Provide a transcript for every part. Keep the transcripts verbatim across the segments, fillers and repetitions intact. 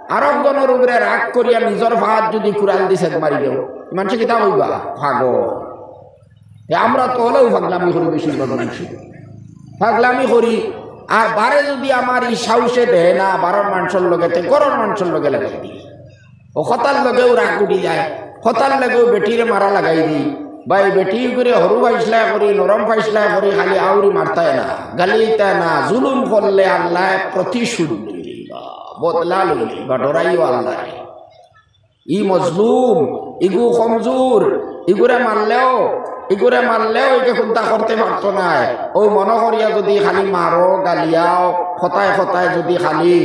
আরক জনর উপরে রাগ করিয়া নিজর ফাত যদি কুড়াল দি সেদ মারি দেও, মানষে কিতা কইবা? পাগল। এ আমরা তো অলাউ পাগলামি করি, বেশিরভাগ মানষে পাগলামি করি। আর বারে যদি আমার ই সাহসে দেয় না, বারর মানষর লগে, তে ঘরর মানষর লগে লাগাই দি। অউ কথার লগেউ রাগ উঠি যায়, কথার লগেউ বেটিরে মারা লাগাই দি। ভাই, বেটি করে হুরু ফাইসলা করি, নরম ফাইসলা করি, খালি আউরি মারতায় না, গালিতায় না, জুলুম করলে আল্লায় প্রতিশোধ লইবা, বদলা লইবা, ডরাইও আল্লারে। ই মজলুম, ইগু কমজুর, ইগুরে মারলেও, ইগুরে মারলেও ইগে কুন্তা করতে পারতো নায়। অউ মনো করিয়া যদি খালি মারো, গালিয়াও, কথায় কথায় যদি খালি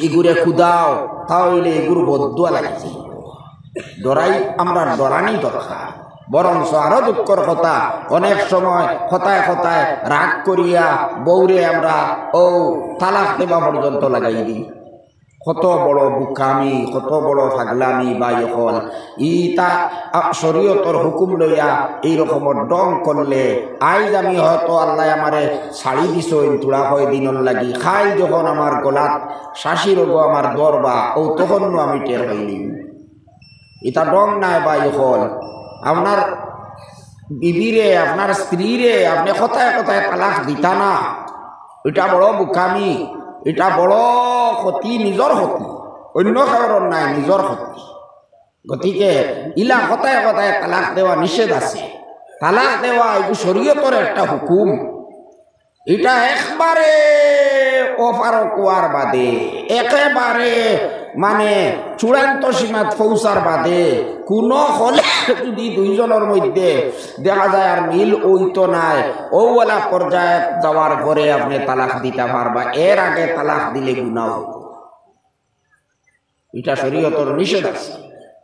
ইগুরে কুদাও, তা অইলে ইগুর বদদুয়া লাগি যাইবো। ডরাই, আমরার ডরানি দরকার। বরঞ্চ আরো দুঃখর কথা, অনেক সময় কথায় কথায় রাগ করিয়া বউরে আমরা অউ তালাক দেওয়া পর্যন্ত লাগাই দি। কত বড় বুকামি, কত বড় পাগলামি ভাই অকল। ইতা, আ, শরীয়তর হুকুম লইয়া এই রকমর ঢং করলে, আইজ আমি হয়তো আল্লায় আমারে ছাড়ি দিছইন থুড়া কয়দিনর লাগি, কাইল যখন আমার গলাত শাসি রোগ আমার ধরবা, অউ তখন নু আমি টের পাইলিমু। ইতা ঢং নায় ভাই অকল। আপনার বিবিরে, আপনার স্ত্রীরে আপনে কথায় কথায় তালাক দিতা না, ইটা বড় বুকামি, ইটা বড় ক্ষতি, নিজর ক্ষতি, অইন্য কারণ নায়, নিজর ক্ষতি। গতিকে ইলা কথায় কথায় তালাক দেওয়া নিষেধ আছে। তালাক দেওয়া ইগু শরীয়তর একটা হুকুম। ইটা একবারে অপারক অওয়ার বাদে, একেবারে মানে চূড়ান্ত সীমাত পৌঁছার বাদে, কুনু হলে যদি দুইজনর মধ্যে দেখা যায় আর মিল অইতো নায়, অউ অলা পর্যায়ে যাওয়ার পরে আপনে তালাক দিতা পারবা, এর আগে তালাক দিলে গুনা অইবো। ইটা শরীয়তর নিষেধ আছে,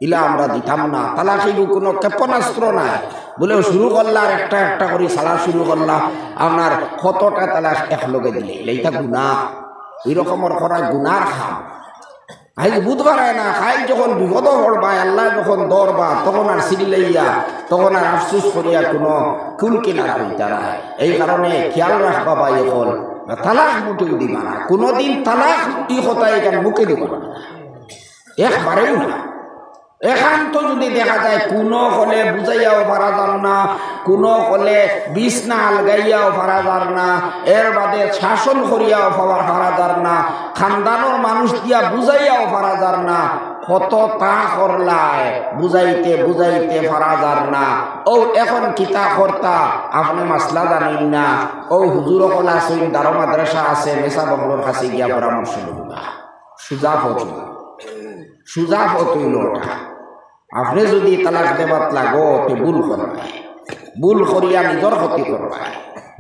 ইলা আমরা দিতাম না। তালাক ইগু কুনু ক্ষেপণাস্ত্র নায়, বুলে শুরু করলা আর একটা একটা করি ছাড়া শুরু করলা, আপনার কতটা তালাক একলগে দিলে, ইলা ইটা গুনা। ই রকমর করা গুনার কাম। আইজ বুঝ পারায় না, কাইল যখন বিপদো পড়বায়, আল্লায় যখন ধরবা, তখন আর চিল্লাইয়া, তখন আর আফসোস করিয়া কুনু কুল কিনারা অইতা নায়। এই কারণে খেয়াল রাখবা ভাই অকল, তালাক মুটেও দিবা না, কুনুদিন তালাক ই কথা ইখান মুখে দিবা না, একবারেউ না। এখান তো যদি দেখা যায় কুনু হলে বুঝাইয়াও পারা যার না, কুনু হলে বিছনা আলগাইয়াও পারা যার না, এর বাদে শাসন করিয়াও পারা, পারা যার না, খানদানর মানুষ দিয়া বুঝাইয়াও পারা যার না, কত তা করলায়, বুঝাইতে বুঝাইতে পারা যার না। অউ এখন কিতা করতা, আপনে মাসলা জানইন না, অউ হুজুর অকল আছইন, দারো মাদ্রাসা আছে, মেসাব অকলর কাছে গিয়া পরামর্শ লইবা। সুজা পথ অইলো, সুজা পথ অইলো অটা। আপনে যদি তালাক দেওয়াত লাগো, তে ভুল করবায়, ভুল করিয়া নিজর ক্ষতি করবায়,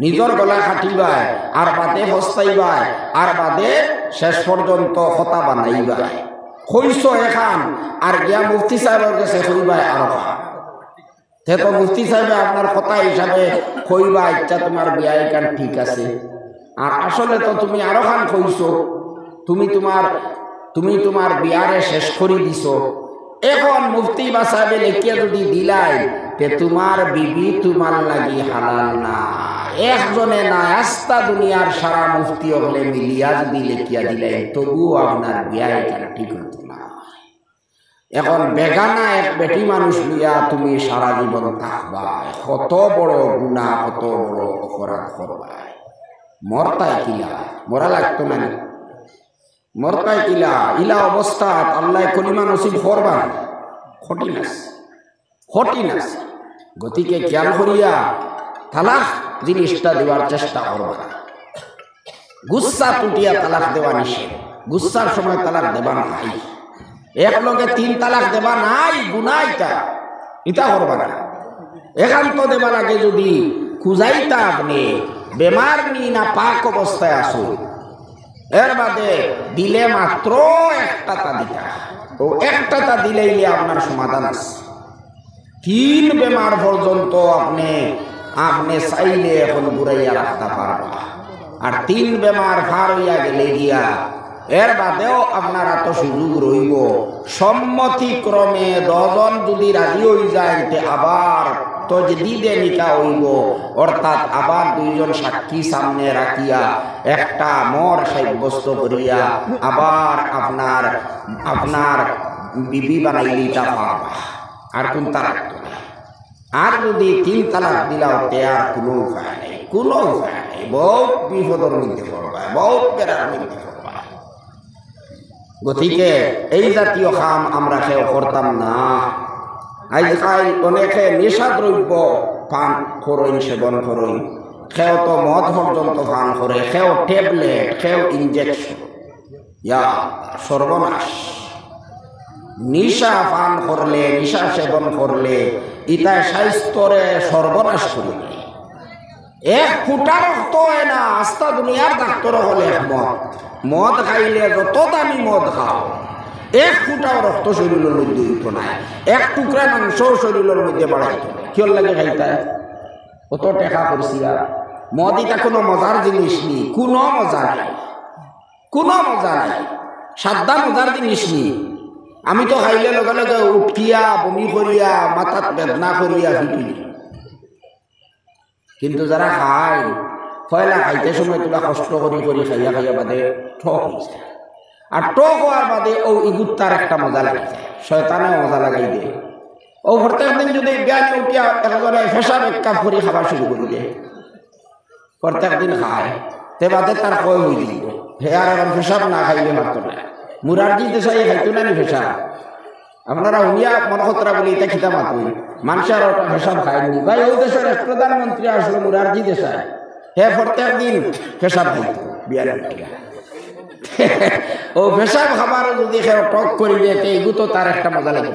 নিজর গলা কাটিবায়, আর বাদে পস্তাইবায়, আর বাদে শেষ পর্যন্ত কথা বানাইবায়। কইছো এখান, আর গিয়া মুফতি সাহেবর গেছে কইবায় আরোখান। তে তো মুফতি সাহেবে আপনার কথা হিসাবে কইবা, "আচ্ছা, তুমার বিয়া ইখান ঠিক আছে।" আর আসলে তো তুমি আরোখান কইছো, তুমি তুমার, তুমি তুমার বিয়ারে শেষ করি দিছো। এখন মুফতি বা সাহেবে লেখিয়া যদি দিলাইন, তে তুমার বিবি তুমার লাগি হালাল না। একজনে না, আস্তা দুনিয়ার সারা মুফতি অকলে মিলিয়া যদি লেখিয়া দিলাইন, তবুও আপনার বিয়া ইখান ঠিক অইতো না। এখন বেগানা এক বেটি মানুষ লইয়া তুমি সারা জীবন থাকবায়, কত বড় গুনা, কত বড় অপরাধ করবায়। মরতায় কিলা, মরা লাগতো না নি? মরতায় কিলা, ইলা অবস্থাত আল্লায় কলিমা নসিব করবা না। কঠিন আছে, কঠিন আছে। গতিকে খেয়াল করিয়া তালাক জিনিসটা দেওয়ার চেষ্টা করবা না। গুসা তুটিয়া তালাক দেওয়া নিষেধ। গুসার সময় তালাক দেবা নায়। একলগে তিন তালাক দেবা নায়, গুনা ইটা, ইটা করবা না। এখান তো দেবা লাগে যদি খুজাইতা আপনে বেমার নি না পাক অবস্থায় আছো, এর বাদে দিলে মাত্র একটা তা দিতা, অউ একটা তা দিলাইলে আপনার সমাধান আছে। তিন বেমার পর্যন্ত আপনে, আপনে চাইলে এখন ঘুরাইয়া রাখতা পারবা। আর তিন বেমার পার অইয়া গেলে গিয়া এর বাদেও আপনার আতো সুযোগ রইবো। সম্মতিক্রমে দশজন যুদি রাজি অইযাইন, তে আবার তজদিদে নিকা অইবো, অর্থাৎ আবার দুইজন সাক্ষী সামনে রাখিয়া একটা মোহর সাব্যস্ত করিয়া আবার আপনার, আপনার বিবি বানাইলিতা পারবা। আর কুনতা রাখতো না। আর যুদি তিন তালাক দিলাও, তে আর কুনু উপায় নাই, কুনু উপায় নাই। বউত বিপদর মধ্যে পড়বা, বউত বেড়ার মধ্যে পড়বা। গতিকে এই জাতীয় কাম আমরা কেউ করতাম না। আইজকাইল অনেকে নেশা দ্রব্য পান করইন, সেবন করইন। কেউ তো মদ পর্যন্ত পান করে, কেউ ট্যাবলেট, কেউ ইনজেকশন। ইয়া সর্বনাশ! নিশা পান করলে, নিশা সেবন করলে, ইতায় স্বাস্থ্যরে সর্বনাশ করি দেয়। এক ফুটা রক্ত অয় না, আস্তা দুনিয়ার ডাক্তর অকলে একমত। মদ খাইলে যত দামি মদ খাও, এক ফুটাও রক্ত শরীরর মধ্যে অইতো নায়, এক টুকরা মাংসও শরীরর মধ্যে বাড়াইতো নায়। কিওর লাগি খাইতায়? অত টেকা খরচিয়া। মদ ইতা কুনু মজার জিনিস নি, কুনু মজা নাই, কুনু মজা নাই, সাদ্দা মজার জিনিস নি। আমি তো খাইলে লগে লগে উটকিয়া, বমি করিয়া, মাথাত বেদনা করিয়া ফিটি। কিন্তু যারা খায়, পয়লা খাইতে সময় তুলা কষ্ট করি করি খাইয়া খাইয়া বাদে টক অইযায়। আর টক অওয়ার বাদে অউ ইগুত্তার একটা মজা লাগি যায়, শয়তানে মজা লাগাই দেয়। অউ প্রত্যেক দিন যুদি বিয়ানে উঠিয়া একজনে পেশাব এক কাপ করি খাওয়া শুরু করি দেয়, প্রত্যেক দিন খায়, তে বাদে তার কয় অইযিবো, হে আর অখন পেশাব না খাইলে পারতো নায়। মুরারজি দেশাই খাইতো না নি পেশাব? আপনারা হুনিয়া মনো করতরা বুলি ইতা কিতা মাতইন, মানষে আর অটা পেশাব খাইন নি। ভাই, অউ দেশর এক প্রধানমন্ত্রী আছলো মুরারজি দেশাই, হে প্রত্যেক দিন পেশাব খাইতো বিয়ানে উঠিয়া। অউ পেশাব খাবারও যুদি কেউ টক করি দেয়, তে ইগু তো তার একটা মজা লাগে।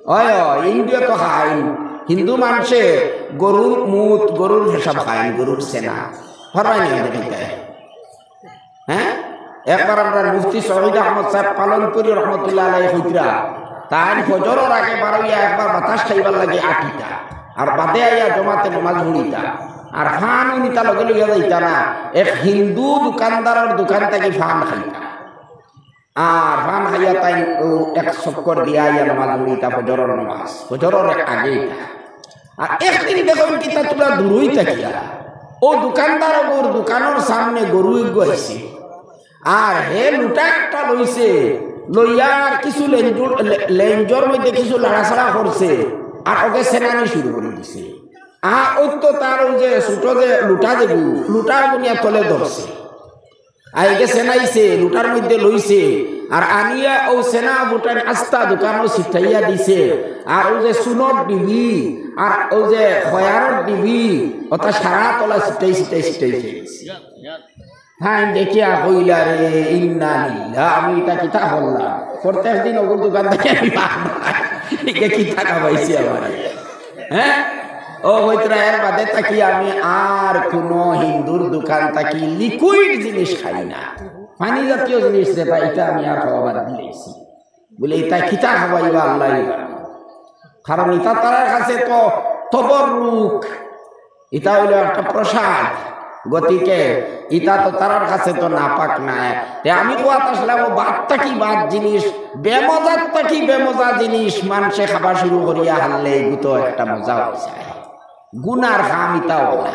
অয়, অয়, হিন্দুয়ে তো খাইন। হিন্দু মানষে গরুর মুত, গরুর পেশাব খাইন, গরুর সেনা। পারবায় নি আপনে খাইতায়? হ্যাঁ? একবার আমরার মুফতি শহীদ আহমদ সাহেব পালনপুরী রহমতুল্লাহ আলাইহি কইতরা, তাইন ফজরর আগে বারইয়া একবার বাতাস খাইবার লাগি আটিতা, আর বাদে আইয়া জমাতে নমাজ পড়িতা, আর পানও নিতা লগে লইয়া যাইতা না, এক হিন্দু দোকানদারর দোকান থাকি পান খাইতা। আর পান খাইয়া তাইন অউ এক চক্কর দিয়া আইয়া নমাজ পড়িতা, ফজরর নমাজ, ফজরর আগে ইতা। আর একদিন দেখইন কিতা তুলা দূরই থাকিয়া অউ দোকানদারর দোকানর সামনে গরু এগু আইছে, আর হে লুটা একটা লইছে, লইয়া আর কিছু লেঞ্জুর, লে-, লেঞ্জর মধ্যে কিছু লাড়াচাড়া করছে, আর অগে সেনানি শুরু করি দিছে। আর অউ তো তার অউ যে ছোট যে লুটা যেগু, লুটা গুনিয়া তলে ধরছে। আইগে সেনাইছে, লুটার মধ্যে লইছে, আর আনিয়া অউ সেনা বুটাইন আস্তা দোকানো ছিটাইয়া দিছে। আর অউ যে চুনর ডিবি, আর অউ যে খয়ারর ডিবি, অতা সারা তলা ছিটাই ছিটাই ছিটাই দিছে। তাইন দেখিয়া কইলা, "রে ইন্না লিল্লাহ, আমি ইতা কিতা করলাম?" প্রত্যেক দিন অগুর দোকান থাকি আমি পান খাই, ইগু কিতা খাবাইছে আমারে। হ্যাঁ? অউ কইতরা, এর বাদে থাকি আমি আর কুনু হিন্দুর দোকান থাকি লিকুইড জিনিস খাই না, পানি জাতীয় জিনিস যেতা, ইতা আমি আর খাওয়া বাদ দিলাইছি। বুলে, ইতা কিতা খাবাইবা আল্লায় জানে। কারণ ইতা তারার কাছে তো তবররুক, ইতা অইলো একটা প্রসাদ। গতিকে ইতা তো তারার কাছে তো নাপাক নায়। তে আমি কওয়াত আছলাম, অউ বাদ থাকি বাদ জিনিস, বেমজাত থাকি বেমজা জিনিস মানষে খাবা শুরু করিয়া হারলে ইগু তো একটা মজা অইযায়। গুনার কাম ইতাও না।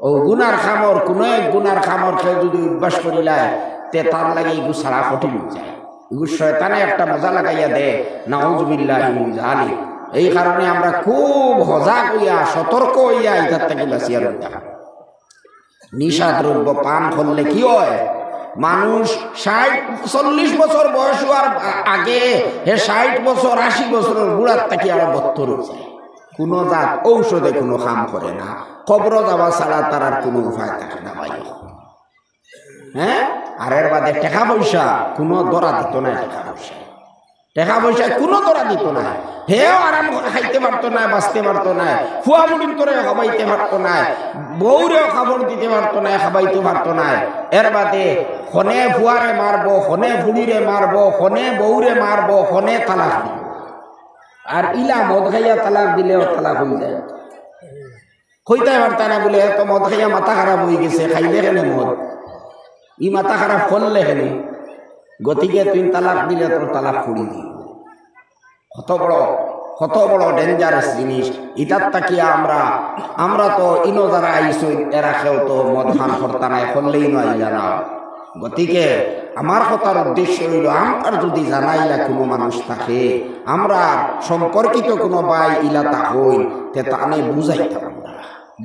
অউ গুনার কামর, কুনু এক গুনার কামর কেউ যুদি অভ্যাস করিলায়, তে তার লাগি ইগু ছাড়া কঠিন অইযায়। ইগু শয়তানে একটা মজা লাগাইয়া দেয়, নাউজুবিল্লাহি মিন জালিক। এই কারণে আমরা খুব সজাগ অইয়া, সতর্ক অইয়া ইতার থাকি বাঁচিয়া রইতাম। নিশা দ্রব্য পান করলে কি অয়? মানুষ ষাইট, চল্লিশ বছর বয়স অওয়ার আ-, আগে হে ষাইট বছর, আশি বছরর বুড়ার থাকি আরো বত্তর অইযায়। কুনু জাত ঔষধে কুনু কাম করে না, কবরো যাওয়া ছাড়া তার আর কুনু উপায় থাকে না ভাই। হ্যাঁ? আর এর বাদে টেকা পয়সা কুনু ধরা দিত নায়, টেকা পয়সা, টেকা পয়সা কুনু ধরা দিত নায়। হেও আরাম খাইতে পারতো নায়, বাঁচতে পারতো নায়, ফুয়া ফুড়িন্তরে খাবাইতে পারতো নায়, বউরেও কাপড় দিতে পারতো নায়, খাবাইতে পারতো নায়। এর বাদে হনে ফুয়ারে মারবো, হনে ফুড়িরে মারবো, হনে বউরে মারবো, হনে তালাক দিবো। আর ইলা মদ খাইয়া তালাক দিলেও তালাক অইযায়। কইতায় পারতা না বুলে, এত মদ খাইয়া মাথা খারাপ অইগেছে, খাইলে কেনে মদ? ই মাথা খারাপ করলে কেনে? গতিকে তুই তালাক দিলে তোর তালাক পড়ি দিবো। কত বড়, কত বড় dangerous জিনিস। ইতার থাকিয়া আমরা, আমরা তো ইনো যারা আইছইন, এরা কেউ তো মদ পান করতা নায়, করলেই নয় জানা। গতিকে আমার কথার উদ্দেশ্য অইলো, আমরার যুদি জানা ইলা কুনু মানুষ থাকে, আমরার সম্পর্কিত কুনু ভাই ইলা থাকইন, তে তানে বুঝাইতাম আমরা।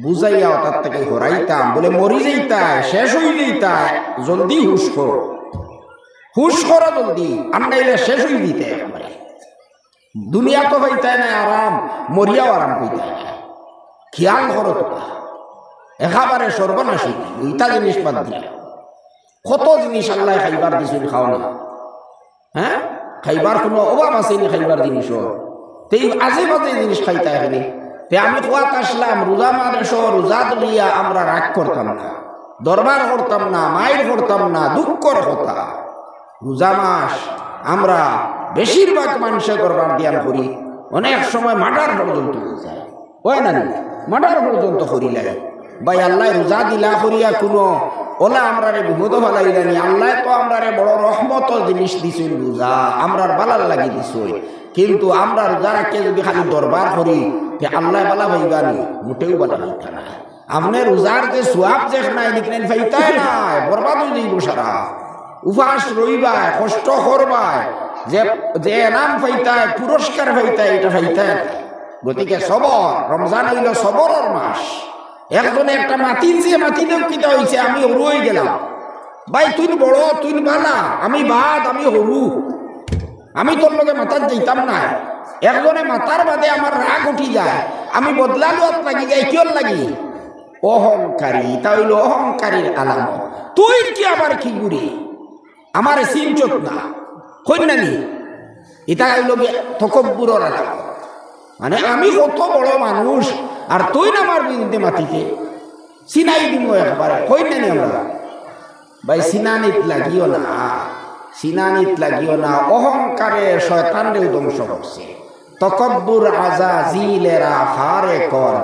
বুঝাইয়া অতার থাকি হরাইতাম, বুলে মরি যাইতায়, শেষ অই যাইতায়, জলদি হুশ করো, হুশ করো জলদি, আর নাইলে শেষ অই যাইতায় একেবারে। দুনিয়াত পাইতায় নায় আরাম, মরিয়াও আরাম পাইতায় নায়। খিয়াল করো তুমরা, একেবারে সর্বনাশ অইতা, ইতা জিনিস বাদ দিয়া। কত জিনিস আল্লায় খাইবার দিছইন, খাও না। হ্যাঁ, খাইবার কুনু অভাব আছে নি খাইবার জিনিসর? তে ই আজে বাজে জিনিস খাইতায় কেনে? তে আমি কওয়াত আসলাম, রোজা মাসো রোজা ধরিয়া আমরা রাগ করতাম না, দরবার করতাম না, মাইর করতাম না, দুঃখর কথা। রোজা মাস আমরা বেশিরভাগ মানষে দরবার দিয়া করি, অনেক সময় murder পর্যন্ত অই যায়। অয় না নি? Murder পর্যন্ত করিলায়। ভাই, আল্লায় রোজা দিলা করিয়া কুনু অলা আমরারে বিপদো ফালাইলা নি। আল্লায় তো আমরারে বড় রহমতর জিনিস দিছইন রোজা, আমরার ভালার লাগি দিছইন। কিন্তু আমরা রোজা রাখিয়া যুদি খালি দরবার করি, তে আল্লায় ভালা পাইবা নি? মুটেও ভালা পাইতা নায়। আপনে রোজার যে সওয়াব যেখান, ইখান পাইতায় নায়, বরবাদ অই যাইবো সারা। উপাস রইবায়, কষ্ট করবায়, যে, যে এনাম পাইতায়, পুরস্কার পাইতায়, ইটা পাইতায় নায়। গতিকে সবর, রমজান অইলো সবরর মাস। একজনে একটা মাতিছে, মাতি দেউক কিতা অইছে, আমি হরু অই গেলাম। ভাই, তুই বড়, তুই ভালা, আমি বাদ, আমি হরু। আমি তোর লগে মাতাত যাইতাম নায়। একজনে মাতার বাদে আমার রাগ উঠি যায়, আমি বদলা লওয়াত লাগি যাই। কিওর লাগি? অহংকারী, ইটা অইলো অহংকারীর আলামত। তুই কি আবার কি গুড়ি? আমারে চিনছত না, কইন না নি? ইটা অইলো গিয়া তকব্বুরর আলামত। মানে, আমি কত বড় মানুষ, আর তুই না আমার বিরুদ্ধে মাতিতে, চিনাই দিমু একবারে, কইন না নি আমরা? ভাই, চিনানিত লাগিও না, চিনানিত লাগিও না। অহংকারে শয়তানরেও ধ্বংস করছে। তকব্বুর আজাজিলেরা ফারে কর,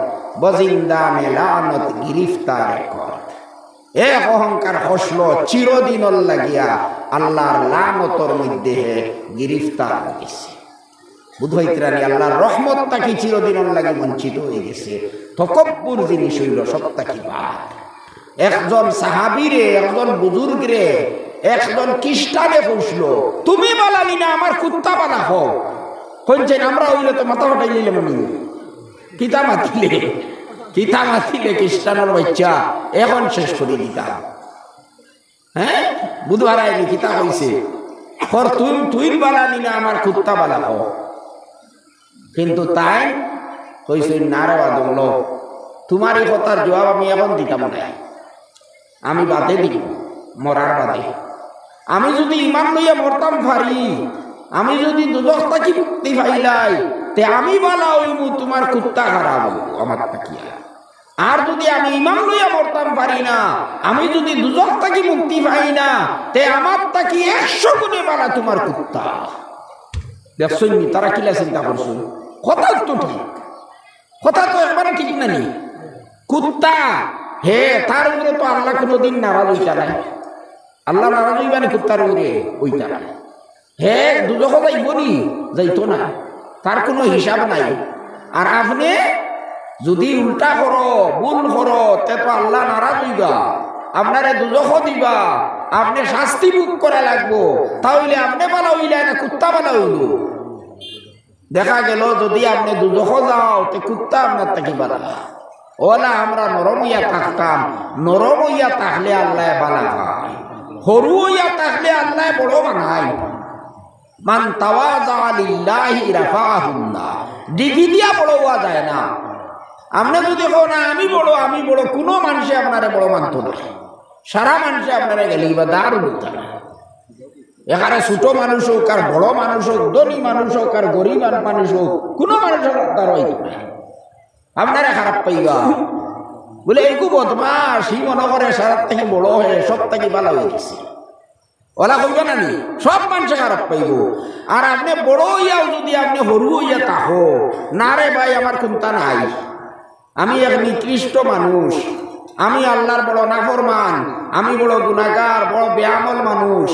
বজিন্দানে লানত গিরিফতারে কর। এক অহংকার খসলো, চিরদিনর লাগিয়া আল্লাহর লানতর মধ্যে হে গিরিফতার অই গেছে। বুঝ পাইতরা নি, আল্লাহর রহমত থাকি চিরদিনর লাগি বঞ্চিত অই গেছে। তকব্বুর জিনিস অইলো সব থাকি বাদ। একজন সাহাবীরে, একজন বুজুর্গরে, একজন খ্রিস্টানে কইছিল, "তুমি বালা নি না, আমার কুত্তা বালা কও।" কইনছেন, আমরা অইলে তো মাথা ফাটাই নিলাম আমি। কিতা মাতিলে, কিতা মাতিলে খ্রিস্টানর বাইচ্চা, এখন শেষ করি দিতাম। হ্যাঁ, বুধবার আইনি কিতা কইছে, "কর তুই, তুই বালা নি না, আমার কুত্তা বালা কও।" কিন্তু তাইন কইছইন, "না রে বাদল, তুমার ই কথার জবাব আমি এখন দিতাম না, আমি বাদে দিমু, মরার বাদে। আমি যুদি ইমান লইয়া মরতাম পারি, আমি যুদি দুজখ থাকি মুক্তি পাইলাই, তে আমি বালা অইমু, তুমার কুত্তা খারাপ অইবো আমার থাকিয়া। আর যুদি আমি ইমান লইয়া মরতাম পারি না, আমি যুদি দুজখ থাকি মুক্তি পাই না, তে আমার থাকি একশো গুণে বালা তুমার কুত্তা।" দেখছইন নি, তারা কিলা চিন্তা করছইন? কথা তো ঠিক, কথা তো একবারে ঠিক না নি? কুত্তা, হে, তার উপরে তো আল্লাহ কোনোদিন নারাজ অইতা নায়। আল্লাহ নারাজ অইবা নি কুত্তার উপরে? অইতা নায়। হে দুজখো যাইবো নি? যাইতো না, তার কোনো হিসাব নাই। আর আপনে যুদি উল্টা করো, ভুল করো, তে তো আল্লাহ নারাজ অইবা, আপনারে দুজখো দিবা, আপনে শাস্তি ভোগ করা লাগবো। তা অইলে আপনে বালা অইলা না কুত্তা বালা অইলো? দেখা গেল যুদি আপনে দুজখো যাও, তে কুত্তা আপনার থাকি বালা। অলা আমরা নরম অইয়া থাকতাম, নরম অইয়া থাকলে আল্লায় বালা পায়, হরু অইয়া থাকলে আল্লায় বড় বানায়। মান তাওয়াযা লিল্লাহি রাফাহুল্লাহ। ডিগ্রি দিয়া বড় অওয়া যায় না। আপনে যুদি কও না, "আমি বড়, আমি বড়", কোনো মানষে আপনারে বড় মানতো না। সারা মানষে আপনারে গালি বা দার উঠতা না। এখানে ছোট মানুষ অউক, আর বড় মানুষ অউক, ধনী মানুষ অউক, আর গরিব মানুষ অউক, কোনো মানুষ আপনার অইতো না। আপনারে খারাপ পাইবা। বুলে, "এইগু বদমাশ, হি মনো করে সারার থাকি বড় হে, সব থাকি বালা অই গেছে।" অলা কইবা না নি? সব মানষে খারাপ পাইবো। আর আপনে বড় অইয়াও যুদি আপনে হরু অইয়া থাকো, "না রে ভাই, আমার কুন্তা নাই, আমি এক নিকৃষ্ট মানুষ, আমি আল্লাহর বড় নাফরমান, আমি বড় গুনাহগার, বড় বেআমল মানুষ।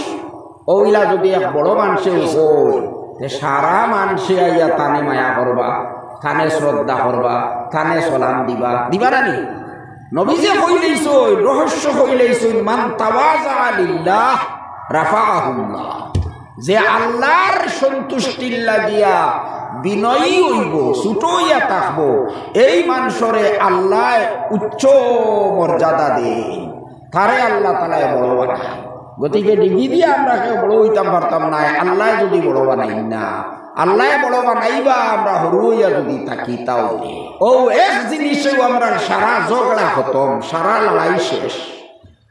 অউলা যুদি এক বড় মানষে কয়, তে সারা মানষে আইয়া তানে মায়া করবা, তানে শ্রদ্ধা করবা, তানে সালাম দিবা, দিবা না নি? নবীজি কইলাইছইন, রহস্য কইলাইছইন, "মান তাওয়াজা লিল্লাহ রাফাআহুল্লাহ।" যে আল্লাহর সন্তুষ্টির লাগিয়া বিনয়ী অইবো, ছুটো অইয়া থাকবো, এই মানষরে আল্লায় উচ্চ মর্যাদা দেইন, তারে আল্লাহ তাআলায় বড় বানাইন। গতিকে ডিগ্রি দিয়া আমরা কেউ বড় অইতাম পারতাম নায়, আল্লায় যুদি বড় বানাইন না, আল্লায় বড় বানাইবা, আমরা হুরু অইয়া যুদি থাকি তাও। অউ এক জিনিসেউ আমরার সারা ঝগড়া খতম, সারা লড়াই শেষ।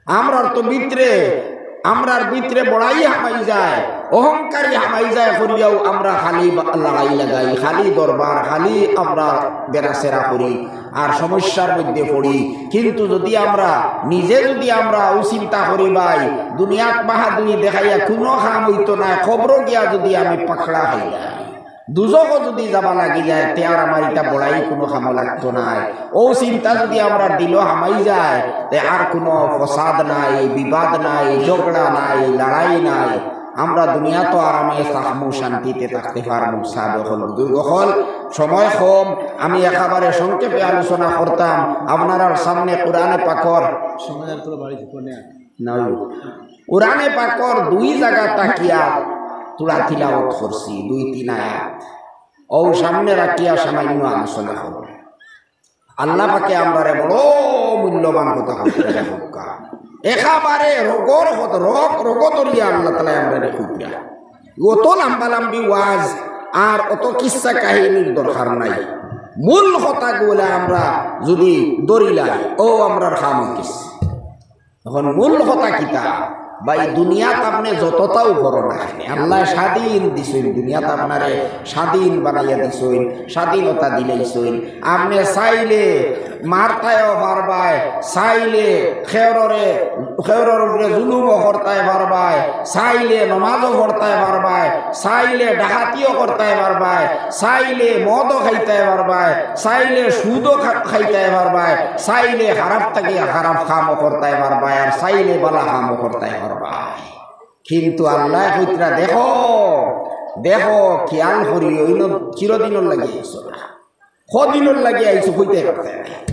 আমরার তো ভিতরে, আমরার ভিতরে বড়াই হামাই যায়, অহংকারী হামাই যায় করিয়াউ আমরা খালি বা-, লড়াই লাগাই, খালি দরবার, খালি আমরা বেড়াছেড়া করি, আর সমস্যার মধ্যে পড়ি। কিন্তু যুদি আমরা নিজে যুদি আমরা অউ চিন্তা করি, ভাই, দুনিয়াত বাহাদুরি দেখাইয়া কুনু কাম অইতো নায়, কবরো গিয়া যুদি আমি পাকড়া খাই যাই, দুজখো যুদি যাবা লাগি যায়, তে আর আমার ইতা বড়াই কুনু কামো লাগতো নায়। অউ চিন্তা যুদি আমরার দিলো হামাই যায়, তে আর কুনু ফসাদ নাই, বিবাদ নাই, ঝগড়া নাই, লড়াই নাই। আমরা দুনিয়াত আরামে থাকমু, শান্তিতে থাকতে পারমু। সাব অকল, বুজুর্গ অকল, সময় কম, আমি একেবারে সংক্ষেপে আলোচনা করতাম। আপনারার সামনে কোরআনে পাকর সময় আর তোরা বাড়ি ফোনে আর নাও। কোরআনে পাকর দুই জাগা থাকিয়া থুড়া তিলাওয়াত করছি, দুই তিন আয়াত। অউ সামনে রাখিয়া সামান্য আলোচনা করমু। আল্লাহ পাকে আমরারে বড় মূল্যবান কথা কইরা রাখউক্কা। একেবারে রগর কথা, রগ, রগ ধরিয়া আল্লাহ তাআলায় আমরারে কইরা। অত লাম্বা লাম্বি ওয়াজ আর অত কিচ্ছা কাহিনীর দরকার নাই। মূল কথাগুলা আমরা যুদি ধরিলাই, অউ আমরার কাম অইগেছে। অখন মূল কথা কিতা? ভাই, দুনিয়াত আপনে যততাউ করো না কেনে, আল্লায় স্বাধীন দিছইন, দুনিয়াত আপনারে স্বাধীন বানাইয়া দিছইন, স্বাধীনতা দিলাইছইন। আপনে চাইলে মারতায়ও পারবায়, চাইলে খেউররে, খেউরর উপরে জুলুমও করতায় পারবায়, চাইলে নমাজও পড়তায় পারবায়, চাইলে ডাকাতিও করতায় পারবায়, চাইলে মদও খাইতায় পারবায়, চাইলে সুদও খা-, খাইতায় পারবায়, চাইলে খারাপ থাকি খারাপ কামও করতায় পারবায়, আর চাইলে ভালা কামও করতায় পারবায়। কিন্তু আল্লায় কইতরা, দেখো, দেখো, খিয়াল করি, অইন চিরদিনর লাগি আইছো না। কদিনর লাগি আইছো কইতায় পারতায় না।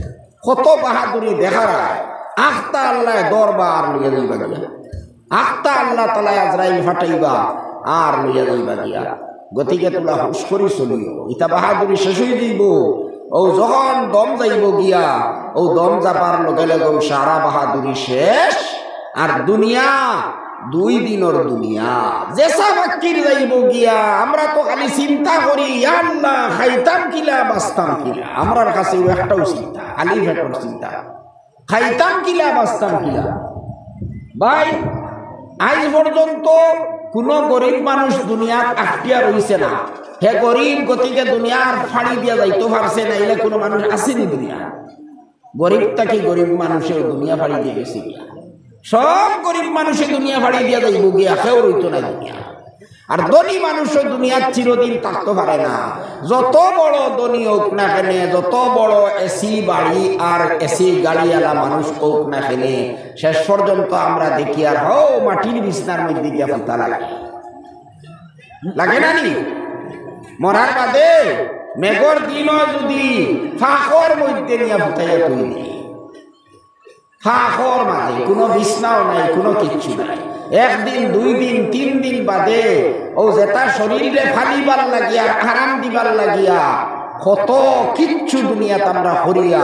কত বাহাদুরি দেখারায়। আখতা আল্লায় ধরবা আর লইয়া যাইবা গিয়া। আখতা আল্লাহ তাআলায় আজরাইল পাঠাইবা আর লইয়া যাইবা গিয়া। গতিকে থুড়া হুশ করি চলিও। ইতা বাহাদুরি শেষ অইযাইবো। অউ যখন দম যাইবো গিয়া, অউ দম যাবার লগে লগে অউ সারা বাহাদুরি শেষ। আর দুনিয়া দুই দিনর দুনিয়া, যেছা বাক্কির যাইবো গিয়া। আমরা তো খালি চিন্তা করি, "ইয়া আল্লাহ, খাইতাম কিলা, বাঁচতাম কিলা?" আমরার কাছে অউ একটাউ চিন্তা, খালি পেটর চিন্তা, "খাইতাম কিলা, বাঁচতাম কিলা?" ভাই, আইজ পর্যন্ত কুনু গরিব মানুষ দুনিয়াত আটকিয়া রইছে না। হে গরিব, গতিকে দুনিয়ার ফাড়ি দিয়া যাইতো পারছে না, ইলা কুনু মানুষ আছেনি দুনিয়াত? গরিব থাকি গরিব মানুষেও দুনিয়া ফাড়ি দিয়া গেছে গিয়া। সব গরিব মানুষে দুনিয়া ফাড়ি দিয়া যাইবো গিয়া, কেউ রইতো না দুনিয়া। আর ধনী মানুষও দুনিয়াত চিরদিন থাকতো পারে না। যত বড় ধনী অউক না কেনে, যত বড় এসি বাড়ি আর এসি গাড়িআলা মানুষ অউক না কেনে, শেষ পর্যন্ত আমরা দেখি আর হউ মাটির বিছনার মধ্যে গিয়া ফুতা লাগে। লাগে না নি? মরার বাদে মেঘর দিনও যুদি ফাঁকর মধ্যে নিয়া ফুতাইয়া থই দেয়, ফাঁকর মাঝে কুনু বিছনাও নাই, কুনু কিচ্ছু নাই। একদিন, দুই দিন, তিন দিন বাদে অউ যেতা শরীররে ফালিবার লাগিয়া, আরাম দিবার লাগিয়া কত কিচ্ছু দুনিয়াত আমরা করিয়া,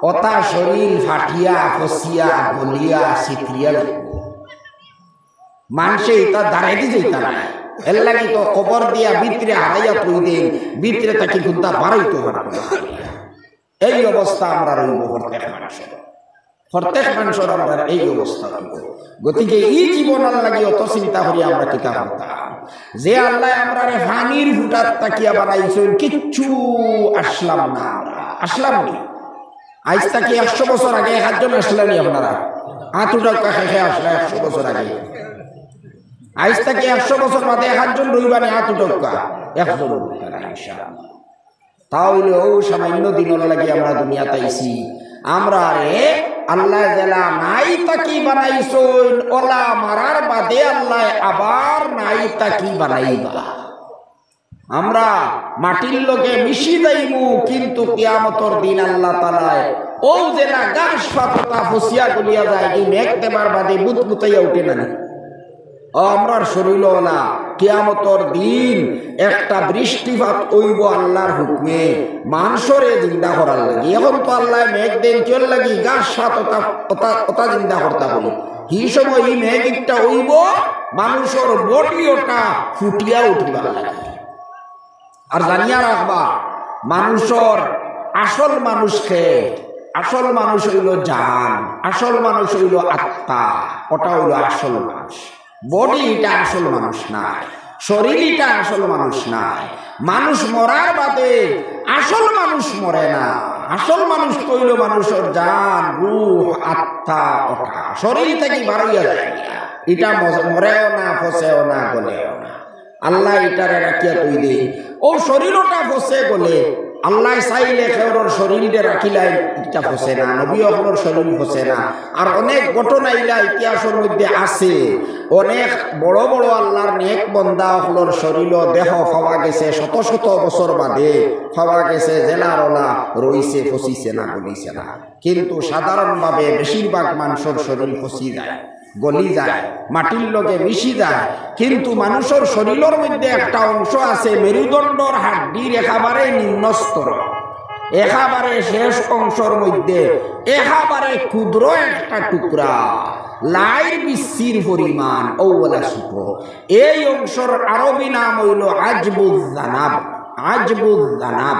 অতা শরীর ফাটিয়া, ফসিয়া, গলিয়া, ছিতরিয়া যাইবো। মানষে ইতা দাঁড়াইতে যাইতা না। এরলাগি তো কবর দিয়া ভিতরে হারাইয়া থই দেইন, ভিতরে থাকি কুন্তা বারইতো পারতো না। এই অবস্থা আমরার অইবো প্রত্যেক মানুষর, প্রত্যেক মানুষর আমরার এই অবস্থা অইবো। গতিকে ই জীবনর লাগি অত চিন্তা করি আমরা কিতা করতাম? যে আল্লায় আমরারে পানির ফুটাত থাকিয়া বানাইছইন, কিচ্ছু আছলাম না আমরা, আছলাম নি? আইজ থাকি একশো বছর আগে এক আধজন আছলা নি আপনারা? আত উঠাউক্কা, কে কে আছলা একশো বছর আগে? আইজ থাকি একশো বছর বাদে এক আধজন রইবা নি? আত উঠাউক্কা, একজন রইবা না, ইনশাআল্লাহ। তা অইলে অউ সামান্য দিনর লাগি আমরা দুনিয়াত আইছি, আমরারে আল্লায় যেলা নাই থাকি বানাইছইন, অলা মারার বাদে আল্লায় আবার নাই থাকি বানাইবা। আমরা মাটির লগে মিশি যাইমু, কিন্তু কিয়ামতর দিন আল্লাহ তাআলায় অউ যেলা ঘাস পাত অতা ফছিয়া গলিয়া যায়, ই মেঘ দেবার বাদে বুতবুতাইয়া উঠে না নি? অউ আমরার শরীল অলা, কিয়ামতর দিন একটা বৃষ্টিপাত অইবো আল্লাহর হুকুমে, মানষরে জিন্দা করার লাগি। এখন তো আল্লায় মেঘ দেইন কিওর লাগি? ঘাস পাত অতা, অতা, অতা জিন্দা করতা বলি। হি সময় ই মেঘ একটা অইবো, মানষর body অতা ফুটিয়া উঠিবার লাগি। আর জানিয়া রাখবা, মানষর আসল মানুষ কে? আসল মানুষ অইলো জান, আসল মানুষ অইলো আত্মা, অটা অইলো আসল মানুষ। Body ইটা আসল মানুষ নায়, শরীল ইটা আসল মানুষ নায়। মানুষ মরার বাদে আসল মানুষ মরে না। আসল মানুষ তো অইলো মানষর জান, রুহ, আত্মা, অটা শরীল থাকি বারইয়া যায়। ইটা মজ-, মরেও না, ফছেও না, গলেও না। আল্লায় ইটারে রাখিয়া থই দেইন। অউ শরীল অটা ফছে গলে, আল্লায় চাইলে কেউরর শরীলরে রাখিলাইন, ইটা ফছে না, নবী অকলর শরীল ফছে না। আর অনেক ঘটনা ইলা ইতিহাসর মধ্যে আছে, অনেক বড় বড় আল্লাহর নেক বন্দা অকলর শরীল দেহ পাওয়া গেছে, শত শত বছর বাদে পাওয়া গেছে, যেলার অলা রইছে, ফছিছে না, গলিছে না। কিন্তু সাধারণভাবে বেশিরভাগ মানষর শরীল ফছি যায়, গলি যায়, মাটির লগে মিশি যায়। কিন্তু মানষর শরীলর মধ্যে একটা অংশ আছে, মেরুদণ্ডর হাড্ডির একেবারে নিম্ন স্তর, একেবারে শেষ অংশর মধ্যে একেবারে ক্ষুদ্র একটা টুকরা, লাইর বিচ্ছির পরিমাণ, অউ অলা ছোট। এই অংশর আরবি নাম অইলো আজবুজ জানাব, আজবুজ জানাব।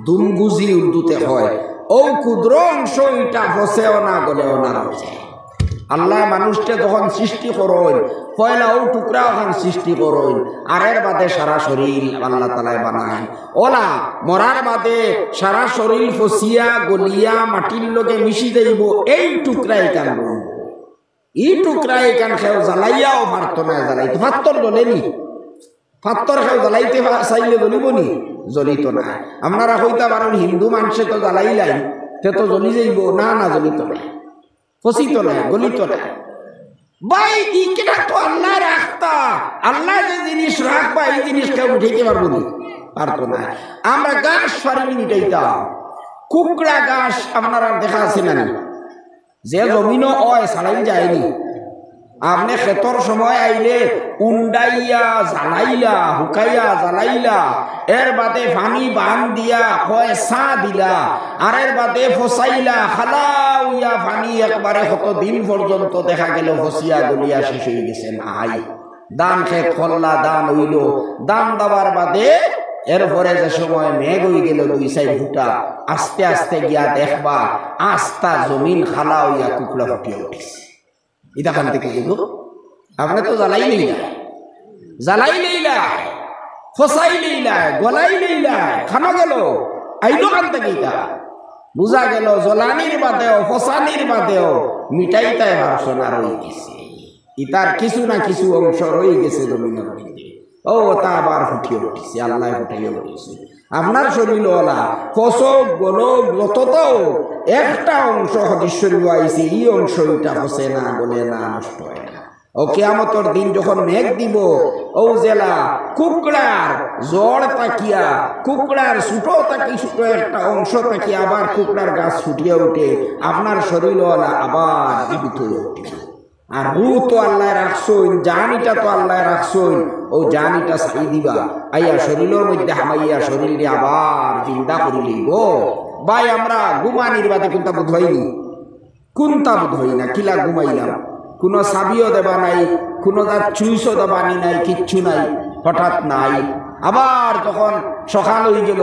দুমগুজি উর্দুতে কয়। অউ ক্ষুদ্র অংশ ইটা ফছেও না, গলেও না, রইছে। আল্লায় মানুষরে যখন সৃষ্টি করইন, পয়লা অউ টুকরা অখান সৃষ্টি করইন, আর এর বাদে সারা শরীল আল্লাহ তাআলায় বানাইন। অলা মরার বাদে সারা শরীল ফছিয়া গলিয়া মাটির লগে মিশি যাইবো, এই টুকরা ইখান রইবো। ই টুকরা ইখান কেউ জ্বালাইয়াও পারতো না, জ্বালাইতো। পাত্থর জ্বলে নি? পাত্থর কেউ জ্বালাইতে পা-, চাইলে জ্বলিবো নি? জ্বলিতো না। আপনারা কইতা পারইন, হিন্দু মানষে তো জ্বালাইলাইন, তে তো জ্বলি যাইবো। না, না, জ্বলিতো না, ফছিতো না, গলিতো না। ভাই, ইখান তো আল্লায় রাখতা। আল্লায় যে জিনিস রাখবা, ই জিনিস কেউ উঠাইতে পারবো নি? পারতো না। আমরা ঘাস পারি নি মিটাইতাম, কুকড়া ঘাস আপনারার দেখা আছে না নি? যে জমিনো অয়, ছাড়াই যায়নি। আপনে খেতর সময় আইলে উন্ডাইয়া জ্বালাইলা, হুকাইয়া জ্বালাইলা, এর বাদে পানি বান দিয়া কয় ছা দিলা, আর এর বাদে ফছাইলা, খালা অইয়া পানি একবারে কত দিন পর্যন্ত দেখা গেল ফছিয়া গলিয়া শেষ অই গেছে, নাই। ধান খেত করলা, ধান অইলো, ধান দেওয়ার বাদে এরপরে যে সময় মেঘ অই গেল দুই চাইর ফুটা, আস্তে আস্তে গিয়া দেখবা আস্তা জমিন খালা অইয়া কুকড়া ফুটিয়া উঠিছে। ইটা কান থাকি অইলো, আপনে তো জ্বালাই লইলা, জ্বালাই লইলা, ফছাই লইলা, গলাই লইলা, কানো গেল, আইলো কান থাকি ইটা? বুঝা গেল, জ্বলানির বাদেও, ফছানির বাদেও মিটাইতায় পারছো না, রই গেছে। ইতার কিছু না কিছু অংশ রই গেছে জমিনর মধ্যে। অউ, অতা আবার ফুটিয়া উঠিছে, আল্লায় ফুটাইয়া উঠিছে। আপনার শরীল অলা, ফছক, গলক, যততাও একটা অংশ হাদিস শরীফো আইছে, ই অংশ ইটা ফছে না, গলে না, নষ্ট অয় না। অউ কিয়ামতর দিন যখন মেঘ দিবো, অউ যেলা কুকড়ার জড় থাকিয়া, কুকড়ার ছোট থাকি ছোট একটা অংশ থাকি আবার কুকড়ার গাছ ফুটিয়া উঠে, আপনার শরীল অলা আবার জীবিত অইয়া উঠিবো। আর রুহ তো আল্লায় রাখছইন, জান ইটা তো আল্লায় রাখছইন, অউ জান ইটা ছাড়ি দিবা, আইয়া শরীলর মধ্যে হামাইয়া শরীলরে আবার জিন্দা করি লইবো। ভাই, আমরা ঘুমানির বাদে কুনতা বুঝ অয়নি? কুনতা বুঝ অয় না, কিলা ঘুমাইলাম? কুনু চাবিও দেবা নাই, কুনু জাত সুইচও দেবানি নাই, কিচ্ছু নাই। হঠাৎ নাই, আবার যখন সকাল অই গেল,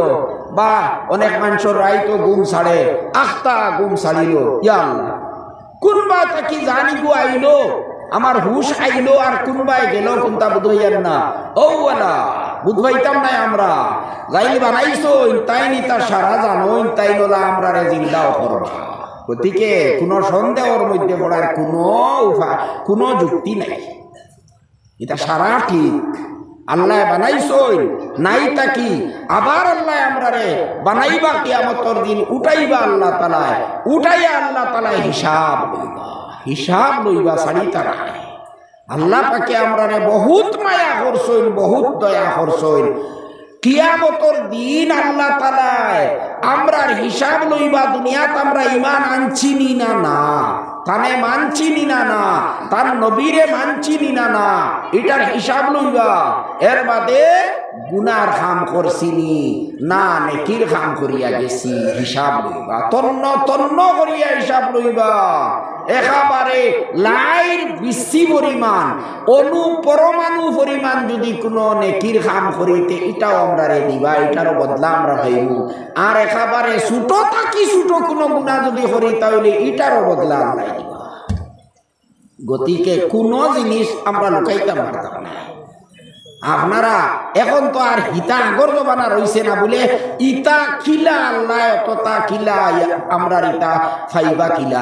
বা অনেক মানষর রাইতো ঘুম ছাড়ে, আস্তা ঘুম ছাড়িল, ইয়া আল্লাহ, কুনবা থাকি জানিগু আইলো, আমার হুশ আইলো, আর কুনবায় গেল, কুনতা বুঝ অইয়ার না। অউ অলা, বুঝ পাইতাম নায় আমরা। যাইন বানাইছইন, তাইন ইতা সারা জানইন, তাইন অলা আমরারে জিন্দাও করবা। গতিকে কুনু সন্দেহর মধ্যে পড়ার কুনু উপায়, কুনু যুক্তি নাই। ইতা সারা ঠিক, আল্লায় বানাইছইন, নাই থাকি আবার আল্লায় আমরারে বানাইবা, কিয়ামতর দিন উঠাইবা আল্লাহ তাআলায়, উঠাইয়া আল্লাহ তাআলায় হিসাব লইবা, হিসাব লইবা, ছাড়িতা নায়। আল্লাহ পাকে আমরারে বহুত মায়া করছইন, বহুত দয়া করছইন। কিয়ামতর দিন আল্লাহ তাআলায় আমরার হিসাব লইবা, দুনিয়াত আমরা ইমান আনছি নি না, না, তানে মানছি নি না, না, তার নবীরে মানছি নি না, না, ইটার হিসাব লইবা। এর বাদে গুনার কাম করছি নি না, নেকির কাম করিয়া গেছি, হিসাব লইবা, তন্ন তন্ন করিয়া হিসাব লইবা। একেবারে লাইর বিচি পরিমাণ, অণু পরমাণু পরিমাণ যদি কোনো নেকির কাম করি, তে ইটাও আমরারে দিবা, ইটারও বদলা আমরা পাইমু। আর একেবারে ছোট থাকি ছোট কোনো গুনা যদি করি, তাহলে ইটারও বদলা আমরা দিবা। গতিকে কোনো জিনিস আমরা লুকাইতাম পারতাম না। আপনারা এখন তো আর হিতা আগর জমানা রইছে না বুলে, ইতা কিলা আল্লাহ, অততা কিলা, আমরার ইতা ফাইবা কিলা,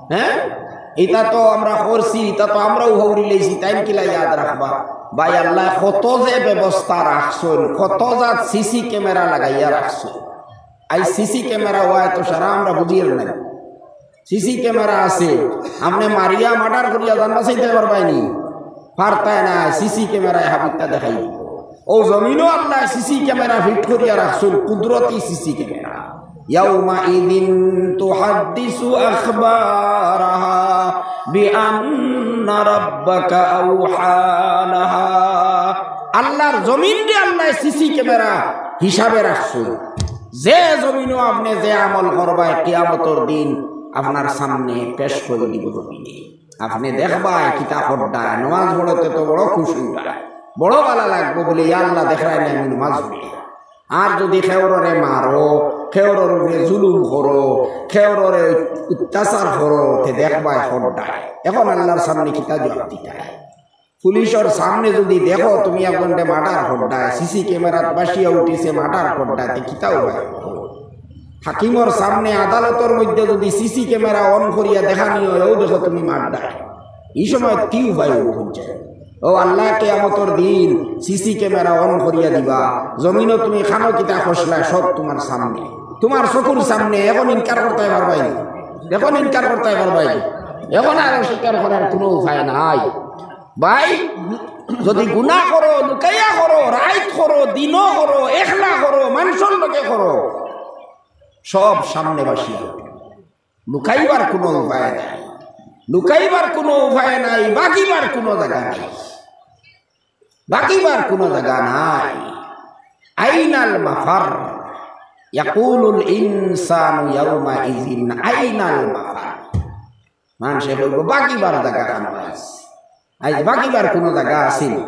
হ্যাঁ? ইতা তো আমরা করছি, ইতা তো আমরাও হৌরি লইছি, তাইন কিলা ইয়াদ রাখবা? ভাই, আল্লাহ কত যে ব্যবস্থা রাখছইন, কত জাত সিসি ক্যামেরা লাগাইয়া রাখছইন। আই সিসি ক্যামেরা অয় তো সারা আমরা বুঝিয়ার নাই। সিসি ক্যামেরা আছে, আপনে মারিয়া মার্ডার করিয়া জান বাঁচাইতে পারবায়নি? পারতায় না, সিসি ক্যামেরায় হাবিতা দেখাই দিব। ও জমিনও আল্লাহ সিসি ক্যামেরা ফিট করিয়া রাখছইন, কুদরতি সিসি ক্যামেরা। ইয়াউমাইযিন তুহাদ্দিসু আখবারাহা বিআন্না রাব্বাকা আওহা লাহা। আল্লাহর জমিনরে আল্লাহ সিসি ক্যামেরা হিসাবে রাখছইন। যে জমিনও আপনে যে আমল করবায়, কিয়ামতর দিন আপনার সামনে পেশ করি দিব জমিনে। আপনে দেখবায় কিতা করডায়, নমাজ পড়তে তো বড় খুশি অইবায়, বড় ভালা লাগবো বুলে, "ইয়া আল্লাহ, দেখরায় নি আমি নমাজ পড়ি।" আর যদি কেউররে মারো, কেউরর উপরে জুলুম করো, কেউররে অত্যাচার করো, তে দেখবায় করডায়। এখন আল্লাহর সামনে কিতা জবাব দিতায়? পুলিশর সামনে যদি দেখো তুমি একজনরে মার্ডার করডায়, সিসি ক্যামেরাত বাসিয়া উঠিছে মার্ডার করডায়, তে কিতা অইবো? হাকিমর সামনে আদালতর মধ্যে যদি সিসি ক্যামেরা অন করিয়া দেখানি অয়, "অউ দেখো তুমি মার্ডার", ই সময় কি উপায় অইবো? ও আল্লাহ, কিয়ামতর দিন সিসি ক্যামেরা অন করিয়া দিবা, জমিনও তুমি কানো কিতা খসলায় সব তুমার সামনে, তুমার চকুর সামনে। এখন ইনকার করতায় পারবায়নি, এখন ইনকার করতায় পারবায়নি, এখন আর অস্বীকার করার কোনো উপায় নাই। ভাই, যদি গুনা করো, লুকাইয়া করো, রাইত করো, দিনও করো, একলা করো, মানষর লগে করো, সব সামনে বাসিয়া উঠে। লুকাইবার কোনো উপায় নাই, লুকাইবার কোনো উপায় নাই, বাগিবার কোনো জাগা নাই, বাগিবার কোনো জাগা নাই। আইনাল মাফার? ইয়াকুলুল ইনসানু ইয়াউমাইযিন আইনাল মাফার। মানষে কইবো, "বাগিবার জাগা কানো আইজ? আইজ বাগিবার কোনো জাগা আছে নি?"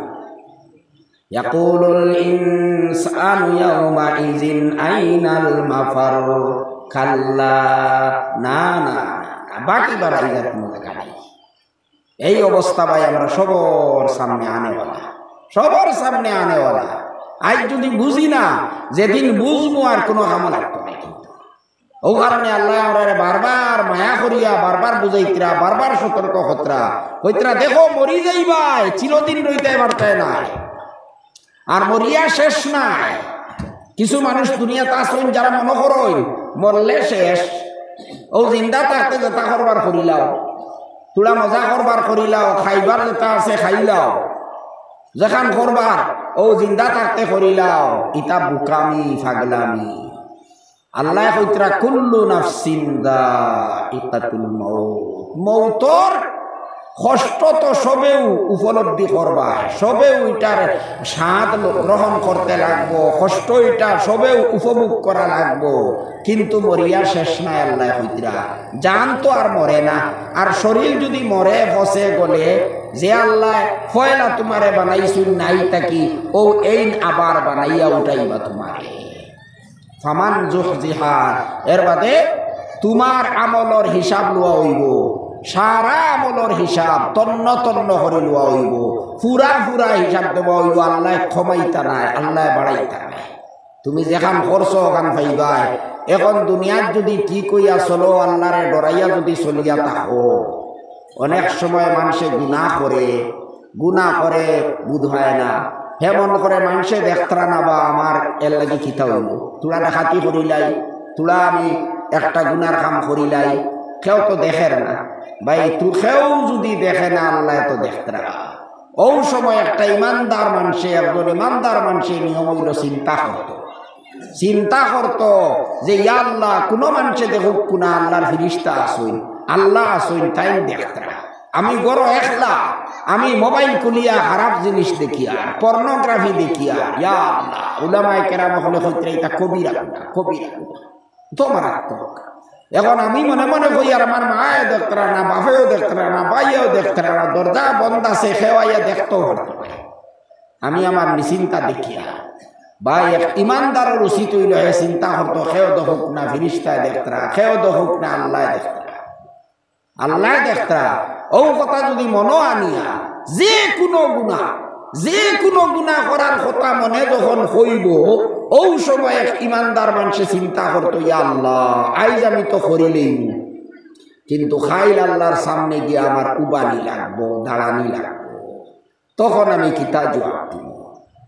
ইয়াকুলুল ইনসানু ইয়াউমাইযিন আইনাল মাফার। কাল্লা, না, না, না, বাগিবার আইজ আর কোনো জাগা নাই। এই অবস্থা ভাই আমরা সবর সামনে আনেওয়ালা, সবর সামনে আনেওয়ালা। আইজ যদি বুঝি না, যেদিন বুঝমু আর কোনো কামো লাগতো না কিন্তু। ও কারণে আল্লাহ আমরারে বারবার মায়া করিয়া, বারবার বুঝাইতরা, বারবার সতর্ক করতরা, কইতরা, "দেখো, মরি যাইবায়, চিরদিন রইতায় পারতায় নায়।" আর মরিয়া শেষ নায়। কিছু মানুষ দুনিয়াত আছইন যারা মনো করইন মরলে শেষ। অউ জিন্দা থাকতে যেতা করবার করিলাও, থুড়া মজা করবার করিলাও, খাইবার যেতা আছে খাইলাও, যেখান করবার অউ জিন্দা থাকতে করিলাও, ইতা বুকামি, ফাগলামি। আল্লায় কইতরা, "কুল্লু নাফসিন যায়িকাতুল মাউত।" মউতর কষ্ট তো সবেউ উপলব্ধি করবা, সবেউ ইটার স্বাদ ল-, গ্রহণ করতে লাগবো, কষ্ট ইটা সবেউ উপভোগ করা লাগবো, কিন্তু মরিয়া শেষ নায়। আল্লায় কইতরা, জান তো আর মরে না, আর শরীর যদি মরে, ফসে, গলে, যে আল্লায় পয়লা তুমারে বানাইছইন নাই থাকি, অউ এইন আবার বানাইয়া উঠাইবা তুমারে। ফামান জুহজিহা, এর বাদে তুমার আমলর হিসাব লওয়া অইবো, সারা আমলর হিসাব তন্ন তন্ন করি লওয়া অইবো, পুরা পুরা হিসাব দেওয়া অইবো। আল্লায় কমাইতা নায়, আল্লায় বাড়াইতা নায়। তুমি যেখান করছো অখান পাইবায়। এখন দুনিয়াত যদি ঠিক অইয়া চলো, আল্লারে ডরাইয়া যদি চলিয়া থাকো, অনেক সময় মানষে গুনা করে, গুনা করে বুঝ পায় না, হে মনো করে মানষে দেখতরা না বা আমার এর লাগি কিতা অইলো? থুড়া ডাকাতি করিলাই, থুড়া আমি একটা গুনার কাম করিলাই, কেউ তো দেখের না। ভাই, তুই কেউ যুদি দেখে না, আল্লায় তো দেখতরা। অউ সময় একটা ইমানদার মানষে, একজন ইমানদার মানষে নিয়ম অইলো চিন্তা করতো। চিন্তা করতো যে, "ইয়া আল্লাহ, কুনু মানষে দেখউক্কা না, আল্লার ফিরিস্তা আছইন, আল্লাহ আছইন, তাইন দেখতরা।" আমি ঘরো একলা, আমি মোবাইল খুলিয়া খারাপ জিনিস দেখিয়ার, pornography দেখিয়ার, ইয়া আল্লাহ, উলামায়ে কেরাম অকলে কইতরা ইতা কবিরা গুনা, কবিরা গুনা। তো মারাত্মক। এখন আমি মনে মনে কইয়ার আমার মায়ে দেখতরা না, বাপেও দেখতরা না, ভাইয়েও দেখতরা না, দরজা বন্ধ আছে, কেউ আইয়া দেখতো পারতো নায়। আমি আমার নিশ্চিন্তা দেখিয়ার। ভাই, এক ইমানদারর উচিত অইলো হে চিন্তা করতো, কেউ দেখউক্কা না, ফিরিস্তায় দেখতরা, কেউ দেখউক্কা না, আল্লায় দেখতরা। আল্লায় দেখতরা, অউ কথা যুদি মনো আনিয়া, যে কুনু গুনা, যে কুনু গুনা করার কথা মনে যখন অইবো, অউ সময় এক ইমানদার মানষে চিন্তা করতো, "ইয়া আল্লাহ, আইজ আমি তো করিলাইমু, কিন্তু কাইল আল্লার সামনে গিয়া আমার উবানি লাগবো, দাঁড়ানি লাগবো।" তখন আমি কিতা জুয়াব দিমু?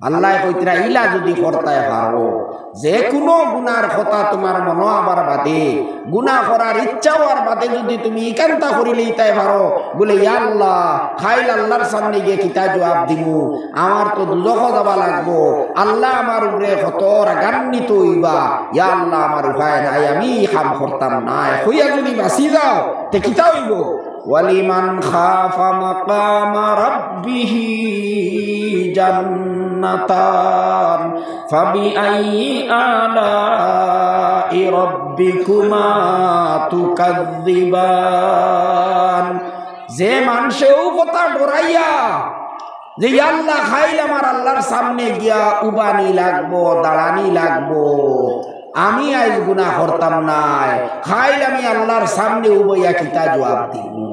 আল্লায় কইতরা, ইলা যুদি করতায় পারো, যে কুনু গুনার কথা তুমার মনো আবার বাদে, গুনা করার ইচ্ছা অওয়ার বাদে যুদি তুমি ইখানতা করিলাইতায় পারো, বুলে, "ইয়া আল্লাহ, কাইল আল্লার সামনে গিয়া কিতা জুয়াব দিমু? আমার তো দুজখো যাওয়া লাগবো, আল্লাহ আমার উপরে কত রাগান্বিত অইবা, ইয়া আল্লাহ, আমার উপায় নাই, আমি ই কাম করতাম নায়," কইয়া যুদি বাঁচি যাও, তে কিতা অইবো? ولمن خاف مقام ربه جنتان فبأي آلاء ربكما تكذبان। যে মানষে অউ কথা ডরাইয়া যে, "ইয়া আল্লাহ, কাইল আমার আল্লার সামনে গিয়া উবানি লাগবো, দাঁড়ানি লাগবো, আমি আইজ গুনা করতাম নায়, কাইল আমি আল্লার সামনে উবাইয়া কিতা জুয়াব দিমু?"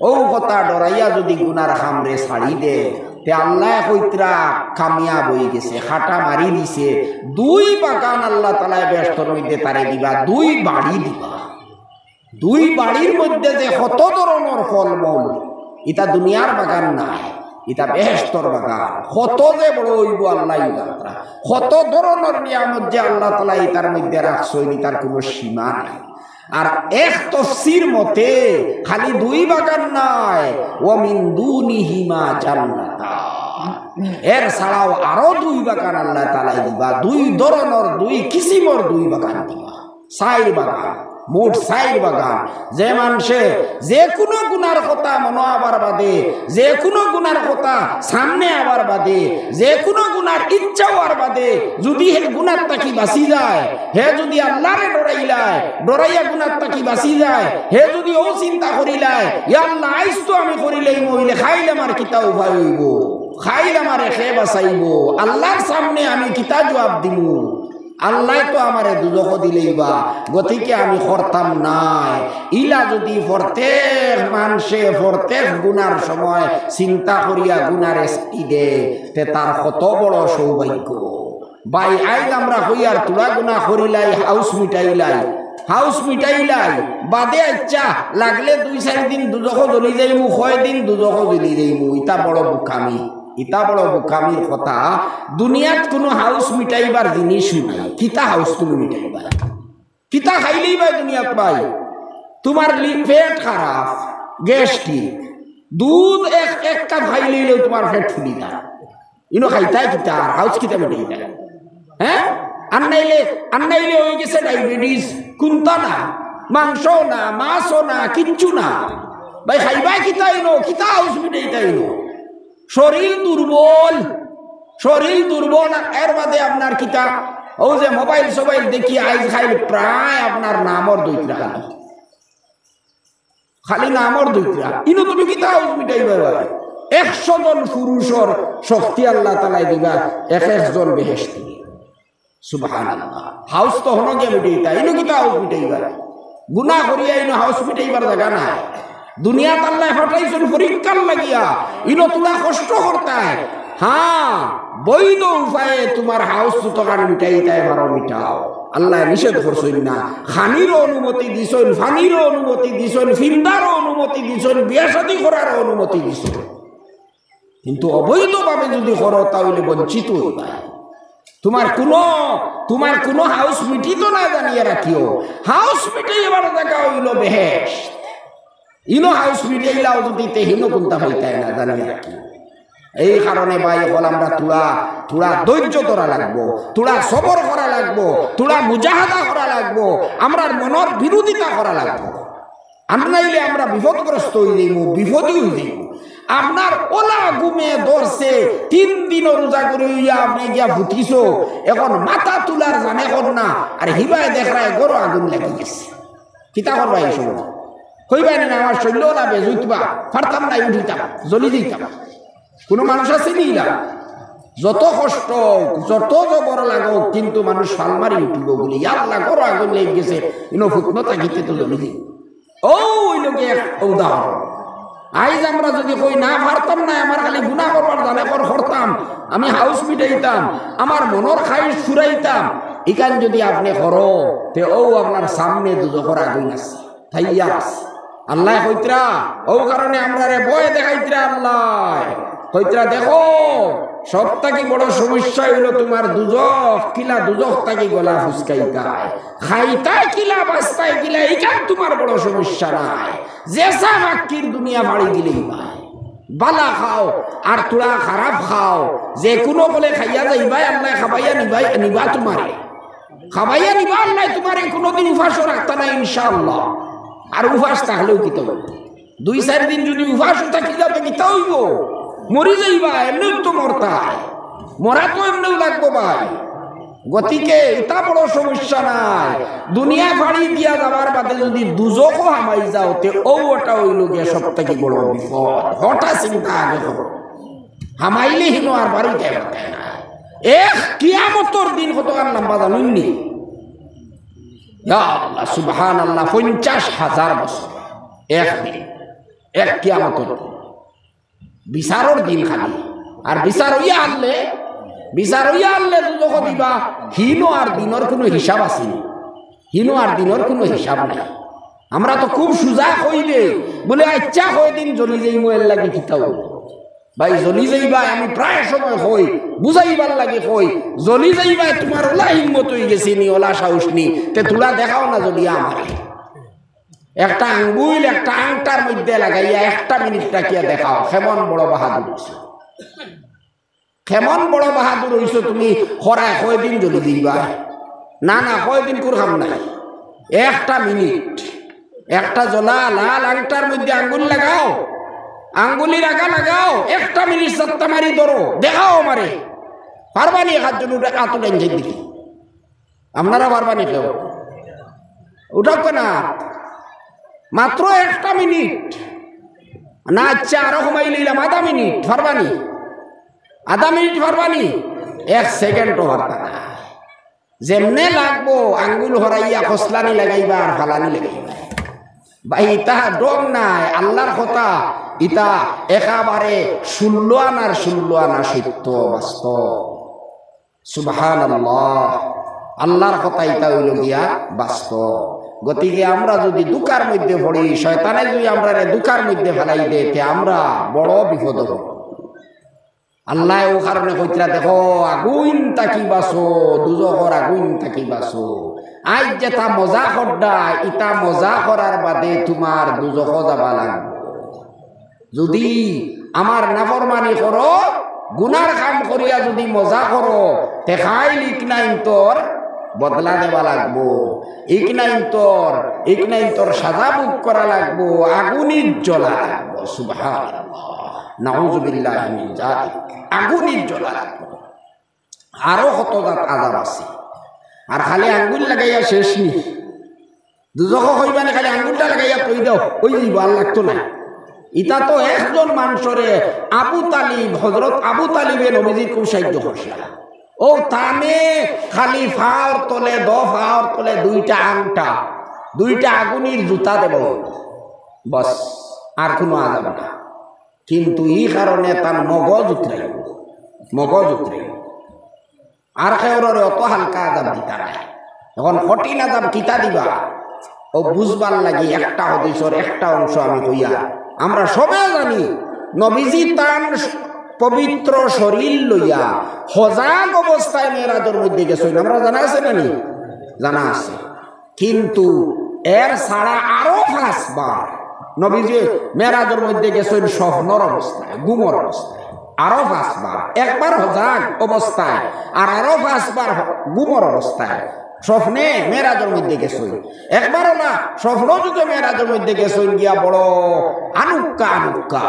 অউ কথা ডরাইয়া যুদি গুনার কামরে ছাড়ি দে, তে আল্লায় কইতরা কামিয়াব অইগেছে, কাটা মারি দিছে। দুই বাগান আল্লাহ তাআলায় বেহেস্তর মধ্যে তারে দিবা, দুই বাড়ি দিবা। দুই বাড়ির মধ্যে যে কত ধরনর ফলমূল, ইতা দুনিয়ার বাগান নায়, ইতা বেহেস্তর বাগান। কত যে বড় অইবো আল্লায় জানতরা, কত ধরনর নিয়ামত যে আল্লাহ তাআলায় ইতার মধ্যে রাখছইন, ইতার কুনু সীমা নাই। আর এক তফসির মতে খালি দুই বাগান নায়, ومن دونهما جنتان, এর ছাড়াও আরো দুই বাগান আল্লাহ তাআলায় দিবা, দুই ধরনর, দুই কিসিমর দুই বাগান দিবা। চাইর বাগান, মোট চাইর বাগান। যে মানষে যে কুনু গুনার কথা মনো আবার বাদে, যে কুনু গুনার কথা সামনে আবার বাদে, যে কুনু গুনার ইচ্ছা অওয়ার বাদে যুদি হে গুনার থাকি বাঁচি যায়, হে যুদি আল্লারে ডরাইলায়, ডরাইয়া গুনার থাকি বাঁচি যায়, হে যুদি অউ চিন্তা করিলায়, "ইয়া আল্লাহ, আইজ তো আমি করিলাইমু, অইলে কাইল আমার কিতা উপায় অইবো? কাইল আমারে কে বাঁচাইবো? আল্লার সামনে আমি কিতা জুয়াব দিমু?" আল্লায় তো আমারে দুজখো দিলাইবা, গতিকে আমি করতাম নায়। ইলা যুদি প্রত্যেক মানষে প্রত্যেক গুনার সময় চিন্তা করিয়া গুনারে ছাড়ি দে, তে তার কত বড় সৌভাগ্য। ভাই, আইজ আমরা কইয়ার থুড়া গুনা করিলাই, হাউস মিটাইলাই, হাউস মিটাইলাই, বাদে আইচ্ছা লাগলে দুই চাইর দিন দুজখো জ্বলি যাইমু, কয়দিন দুজখো জ্বলি যাইমু, ইতা বড় বুকামি। ইতা বড় বুকামির কথা। দুনিয়াত কুনু হাউস মিটাইবার জিনিস নাই। কিতা হাউস তুমি মিটাইবা? কিতা খাইলাইবায় দুনিয়াত ভাই? তুমার লি-, পেট খারাপ, গ্যাস্ট্রিক, দুধ এক, এক কাপ খাইলাইলেও তুমার পেট ফুলি যায়। ইনো খাইতায় কিতা? আর হাউস কিতা মিটাইতায়? হে? আর নাইলে, আর নাইলে অইগেছে ডায়াবেটিস, কুন্তা না, মাংস না, মাছও না, কিচ্ছু না। ভাই, খাইবায় কিতা ইনো? কিতা হাউস মিটাইতায় ইনো? শরীর দুর্বল, শরীর দুর্বল, আর এর বাদে আপনার কিতা, অউ যে মোবাইল সোবাইল দেখি আইজ কাইল প্রায় আপনার নামর দইতরা খালি। খালি নামর দইতরা। ইনো তুমি কিতা হাউস মিটাইবায় ভাই? একশো জন পুরুষর শক্তি আল্লাহ তাআলায় দিবা, এক একজন বেহেশতি। সুবহানাল্লাহ। হাউস তো হনো গিয়া মিটাইতা, ইনো কিতা হাউস মিটাইবায়? গুনা করিয়া ইনো হাউস মিটাইবার জাগা নাই। দুনিয়াত আল্লায় পাঠাইছইন পরীক্ষার লাগিয়া, ইনো থুড়া কষ্ট করতায়। হ্যাঁ, বৈধ উপায়ে তুমার হাউস যতখান মিটাইতায় পারো মিটাও। আল্লায় নিষেধ করছইন না। খানিরও অনুমতি দিছইন, ফানিরও অনুমতি দিছইন, ফিন্দারও অনুমতি দিছইন, বিয়া শাদি করারও অনুমতি দিছইন। কিন্তু অবৈধভাবে যদি করো, তা অইলে বঞ্চিত অইবায়। তুমার কুনু, তুমার কুনু হাউস মিটিতো নায়, জানিয়া রাখিও। হাউস মিটাইবার জাগা অইলো বেহেশত। ইনো হাউস মিটাইলাও যদি, তে হিনো কুন্তা পাইতায় না, জানিয়া রাখিও। এই কারণে ভাই অকল, আমরা থুড়া, থুড়া ধৈর্য ধরা লাগবো, থুড়া সবর করা লাগবো, থুড়া মুজাহাদা করা লাগবো, আমরার মনর বিরোধিতা করা লাগবো। আর নাইলে আমরা বিপদগ্রস্ত অই যাইমু, বিপদী অই যাইমু। আপনার অলা ঘুমে ধরছে, তিন দিনও রোজা করি অইয়া আপনে গিয়া ফুটিছো, এখন মাথা তুলার জানে কর না, আর হিবায় দেখরায় ঘরো আগুন লাগি গেছে। কিতা করবা ই সময়? কইবায় নি না, আমার শরীল অলা বেজুইতবা, পারতাম না, উঠিতাম, জ্বলি যাইতাম। কুনু মানুষ আছে নি ইলা? যত কষ্ট অউক, যত জবর লাগউক, কিন্তু মানুষ ফাল মারি উঠিবো বুলি, "ইয়া আল্লাহ, ঘরো আগুন লাগি গেছে, ইনো ফুকনো থাকিতে তো জ্বলি যাইমু।" অউ অইলো গি এক উদাহরণ। আইজ আমরা যদি কই, "না, পারতাম না, আমার খালি গুনা করবার জানে কর, করতাম, আমি হাউস মিটাইতাম, আমার মনর খাইশ ফুরাইতাম", ইখান যদি আপনে করো, তে অউ আপনার সামনে দুজখর আগুন আছে। থাইয়া আছে। আল্লায় কইতরা, অউ কারণে আমরারে ভয় দেখাইতরা আল্লায়। কইতরা, "দেখো, সব থাকি বড় সমস্যা অইলো তুমার দুজখ, কিলা দুজখ থাকি গলা ফুসকাইতায়। খাইতায় কিলা, বাঁচতায় কিলা, ইখান তুমার বড় সমস্যা নায়। যেছা বাক্কির দুনিয়া ফাড়ি দিলেই পায়। বালা খাও, আর থুড়া খারাপ খাও, যে কুনু কলে খাইয়া যাইবায়, আল্লায় খাবাইয়া নিবায়, নিবা তুমারে।" খাবাইয়া নিবা আল্লায় তুমারে, কুনুদিন উপাসও রাখতা নায় ইনশাআল্লাহ। আর উপাস থাকলেও কিতা অইবো? দুই চাইর দিন যদি উপাসও থাকি যাও তে কিতা অইবো? মরি যাইবা, এমনেউ তো মরতায়। মরা তো এমনেউ লাগবো ভাই। গতিকে ইতা বড় সমস্যা নায়। দুনিয়া ফাড়ি দিয়া যাবার বাদে যদি দুজখো হামাই যাও, তে অউ ওটা অইলো গিয়া সব থাকি বড় বিপদ। হঠাৎ চিন্তা আগে করো। হামাইলে হিনো আর বারইতায় পারতায় না। এক কিয়ামতর দিন কতখান লম্বা জানইন নি? ইয়া আল্লাহ, সুবহানাল্লাহ, পঞ্চাশ হাজার বছর। এক দিন, এক কিয়ামতর দিন। বিচারর দিন খালি। আর বিচার অইয়া আনলে, বিচার অইয়া আনলে দুজখো দিবা, হিনো আর দিনর কুনু হিসাব আছে নি? হিনো আর দিনর কুনু হিসাব নাই। আমরা তো খুব সুজা কইলে, বুলে, "আইচ্ছা, কয়দিন জ্বলি যাইমু, এর লাগি কিতা অইবো?" ভাই, জ্বলি যাইবায়, আমি প্রায় সময় কই, বুঝাইবার লাগি কই, জ্বলি যাইবায়, তুমার অলা হিম্মত অইগেছে নি, অলা সাহস নি, তে থুড়া দেখাও না জ্বলিয়া আমারে। একটা আঙ্গুইল একটা আংটার মধ্যে লাগাইয়া একটা মিনিট রাখিয়া দেখাও, কেমন বড় বাহাদুর অইছো। কেমন বড় বাহাদুর অইছো তুমি, করায় কয়দিন জ্বলি যাইবায়? না, না, কয়দিন কুর কাম নাই। একটা মিনিট, একটা জ্বলা লাল আংটার মধ্যে আঙ্গুল লাগাও, আঙ্গুলির আগা লাগাও, একটা মিনিট সাত্তা মারি ধরো, দেখাও আমারে। পারবা নি? এক আত জন উঠা, আত উঠাইন দেখি। আপনারা পারবা নি কেউ? উঠাউক্কা না, মাত্র একটা মিনিট। না, আইচ্ছা, আরো কমাই লইলাম, আধা মিনিট, পারবা নি? আধা মিনিট পারবা নি? এক সেকেন্ডও পারতা না। যেমনে লাগবো, আঙ্গুল হরাইয়া খসলানি লাগাইবা আর ফালানি লাগাইবা। ভাই, ইতা ঢং নায়, আল্লার কথা। ইতা একেবারে ষোলো আনার ষোলো আনা সত্য, বাস্তব। সুবহানাল্লাহ। আল্লার কথা ইতা অইলো গিয়া বাস্তব। গতিকে আমরা যদি ধুকার মধ্যে পড়ি, শয়তানে যদি আমরারে ধুকার মধ্যে ফালাই দেয়, তে আমরা বড় বিপদো পড়ি। আল্লায় অউ কারণে কইতরা, দেখো, আগুইন থাকি বাচো, দুজখর আগুইন থাকি বাচো। আইজ যেতা মজা কররায়, ইতা মজা করার বাদে তুমার দুজখো যাওয়া লাগবো। যদি আমার নাফরমানি করো, গুনার কাম করিয়া যদি মজা করো, তে কাইল ইকনাইন্তর বদলা দেওয়া লাগবো। ইকনাইন্তর, ইকনাইন্তর সাজা ভোগ করা লাগবো, আগুনিত জ্বলা লাগবো। সুবহানাল্লাহ। নাউজুবিল্লাহি মিন যালিক। আগুনিত জ্বলা লাগবো। আরো কত জাত আজাব আছে। আর খালি আঙ্গুল লাগাইয়া শেষ নি। দুজখো কইবা নি, খালি আঙ্গুলটা লাগাইয়া থই দেও, অই যাইবো, আর লাগতো না। ইতা তো একজন মানষরে আবু তালিব, হযরত আবু তালিবে নবীজির খুব সাহায্য করছিলা। অউ তানে খালি পাওর তলে, দো পাওর তলে দুইটা আংটা, দুইটা আগুনির জুতা দেওয়া অইবো। বস, আর কুনু আজাব না। কিন্তু ই কারণে তান মগজ উতরাইবো, মগজ উতরাইবো। আর কেউররে অত হালকা আজাব দিতা নায়। এখন কঠিন আজাব কিতা দিবা, অউ বুঝবার লাগি একটা হাদিসর একটা অংশ আমি কইয়া। আমরা সবে জানি, নবীজি তান পবিত্র শরীর লইয়া হজাগ অবস্থায় মেরাজর মধ্যে গেছইন, আমরা জানা আছে না নি? জানা আছে। কিন্তু এর ছাড়া আরো পাঁচবার নবীজি মেরাজর মধ্যে গেছইন স্বপ্নর অবস্থায়, ঘুমর অবস্থায়। আরো পাঁচবার, একবার হজাগ অবস্থায়, আর আরো পাঁচবার হ-, ঘুমর অবস্থায়। স্বপ্নে মেরাজর মধ্যে গেছইন। একবার অলা স্বপ্ন যুগে মেরাজর মধ্যে গেছইন গিয়া বড় আনুক্কা আনুক্কা,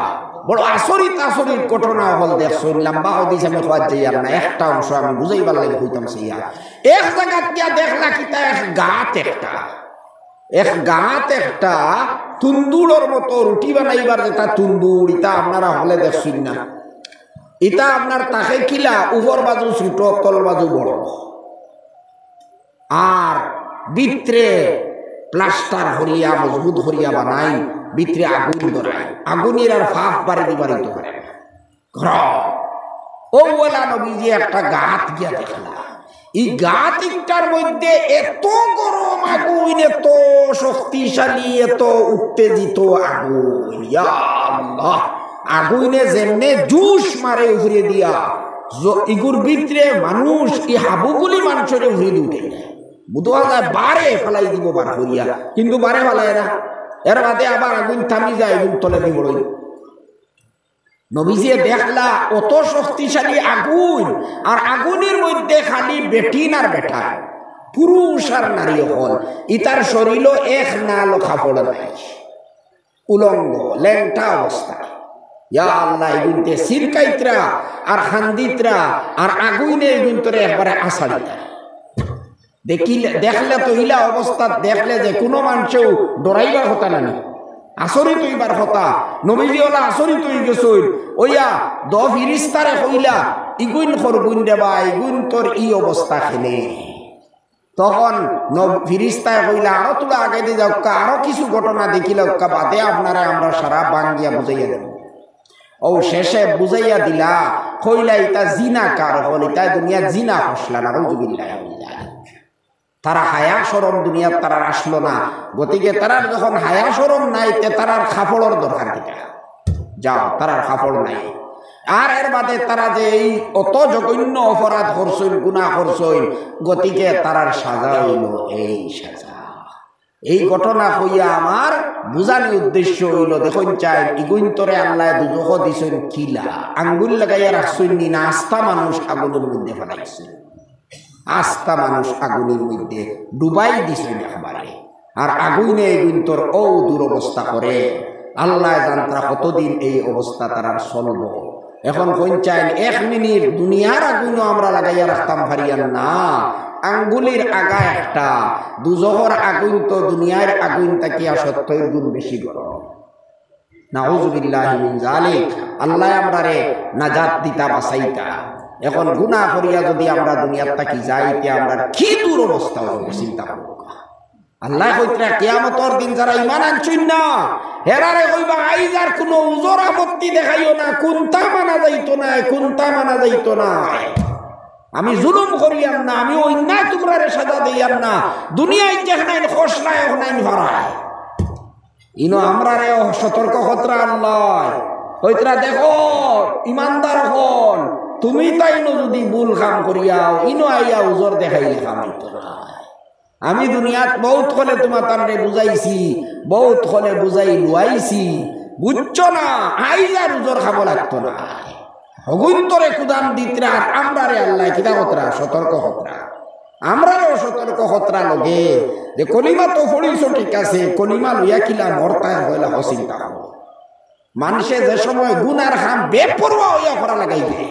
বড় আচরিত আচরিত ঘটনা অকল দেখছইন। লম্বা হাদিস আমি কওয়াত যাইয়ার না, একটা অংশ আমি বুঝাইবার লাগি কইতাম চাইয়ার। এক জাগাত গিয়া দেখলা কিতা, এক গাত একটা, এক গাত একটা তুন্দুরর মতো, রুটি বানাইবার যেটা তুন্দুর, ইটা আপনারা হকলে দেখছইন না? ইটা আপনার থাকে কিলা, উপর বাজু ছোট, তল বাজু বড়। আর ভিতরে প্লাস্টার করিয়া, মজবুত করিয়া বানাইন, ভিতরে আগুন ধরাইন, আগুনের আর ফাফ বাড়ি দিবার অইতো পারে না। গরম। অউ অলা নবীজি একটা গাত গিয়া দেখলা। ই গাত ইকটার মধ্যে এত গরম আগুন, এত শক্তিশালী, এত উত্তেজিত আগুন। ইয়া আল্লাহ, আগুনে যেমনে জুস মারে উপরে দিয়া, জ-, ইগুর ভিতরে মানুষ, ই হাবুগুলি মানুষরে উপরে দি উঠে। বুঝা যায় বারে ফালাই দিব বার করিয়া, কিন্তু বারে ফালায় না। এর বাদে আবার আগুন থামি যায়, আগুন তলে দি বড়ই। নবীজিয়ে দেখলা অত শক্তিশালী আগুন, আর আগুনের মধ্যে খালি বেটিন আর বেটা, পুরুষ আর নারী অকল, ইতার শরীরও এক নাল কাপড় নাই, উলঙ্গ, লেংটা অবস্থা। ইয়া আল্লাহ, ইগুনতে সিরকাইতরা আর খান্দিতরা আর আগুনে ইগুনতরে একবারে আছাড়িলা। দেখিলে, দেখলে তো ইলা অবস্থা দেখলে যে কুনু মানষেউ ডরাইবার কথা না নি, আচরিত অইবার কথা। নবীজি অলা আচরিত অইগেছইন। অইয়া দ ফিরিস্তারে কইলা, "ইগুইন করগুইন রে বা, ইগুইনতর ই অবস্থা কেনে?" তখন নব-, ফিরিস্তায় কইলা, "আরো থুড়া আগেদি যাউক্কা, আরো কিছু ঘটনা দেখিলাউক্কা, বাদে আপনারে আমরা সারা ভাঙ্গিয়া বুঝাইয়া দেব।" অউ শেষে বুঝাইয়া দিলা, কইলা, "ইতা জিনাকার অকল, ইতা দুনিয়াত জিনা করছিলা, নাউজুবিল্লাহ।" তারা হায়া শরম দুনিয়াত তারার আসলো না, গতিকে তারার যখন হায়া শরম নাই, তে তারার কাপড়র দরকার কিতা? যাও, তারার কাপড় নাই। আর এর বাদে তারা যে এই অত জঘন্য অপরাধ করছইন, গুনাহ করছইন, গতিকে তারার সাজা অইলো এই সাজা। এই ঘটনা কইয়া আমার বুঝানি উদ্দেশ্য অইলো, দেখইন চাই, ইগুইনতরে আল্লায় দুজখো দিছইন কিলা, আঙ্গুল লাগাইয়া রাখছইন নি, না আস্তা মানুষ আগুনর মধ্যে ফালাইছইন, আস্তা মানুষ আগুনর মধ্যে ডুবাই দিছইন একবারে। আর আগুনে ইগুইনতর অউ দুরবস্থা করে, আল্লায় জানতরা কতদিন এই অবস্থা তারার চলবো। এখন কইন চাইন, এক মিনিট দুনিয়ার আগুনও আমরা লাগাইয়া রাখতাম পারিয়ার না। আঙ্গুলির আগা একটা, দুজখর আগুন তো দুনিয়ার আগুন থাকিয়া সত্তইর গুণ বেশি গরম। নাউজুবিল্লাহি মিন জালিক। আল্লায় আমরারে নাজাত দিতা, বাঁচাইতা। এখন গুনাহ করিয়া যদি আমরা দুনিয়ার থাকি যাই, তে আমরার কি দুরবস্থা অইবো, চিন্তা করো। আল্লায় কইতরা, কিয়ামতর দিন যারা ইমান আনছইন না, হেরারে কইবা, "আইজ আর কুনু উজর আপত্তি দেখাইও না, কুন্তা মানা যাইতো নায়, কুন্তা মানা যাইতো নায়। আমি জুলুম করিয়ার না, আমি অন্যায় তুমরারে সাজা দেইয়ার না, দুনিয়াত যেখানাইন খসলায়, ওখানাইন ফারায়।" ইনো আমরারেও সতর্ক করতরা আল্লায়। কইতরা, "দেখো, ইমানদার অকল, তুমি তাইনও যদি ভুল কাম করিয়াও, ইনো আইয়া উজর দেখাইলে কাম অইতো নায়।" আমি দুনিয়াত বউত কলে তুমাতানরে বুঝাইছি, বউত কলে বুঝাই লুয়াইছি, বুঝছো না? আইজ আর উজর খাবো লাগতো না। হগুইন্তরে কুদান দিতরা, আর আমরারে আল্লায় কিতা করতরা? সতর্ক করতরা। আমরারেও সতর্ক করতরা লগে যে কলিমা তো পড়িছো ঠিক আছে, কলিমা লইয়া কিলা মরতায় পয়লা অউ চিন্তা করো। মানষে যে সময় গুনার কাম বেপরোয়া অইয়া করা লাগাই দেয়,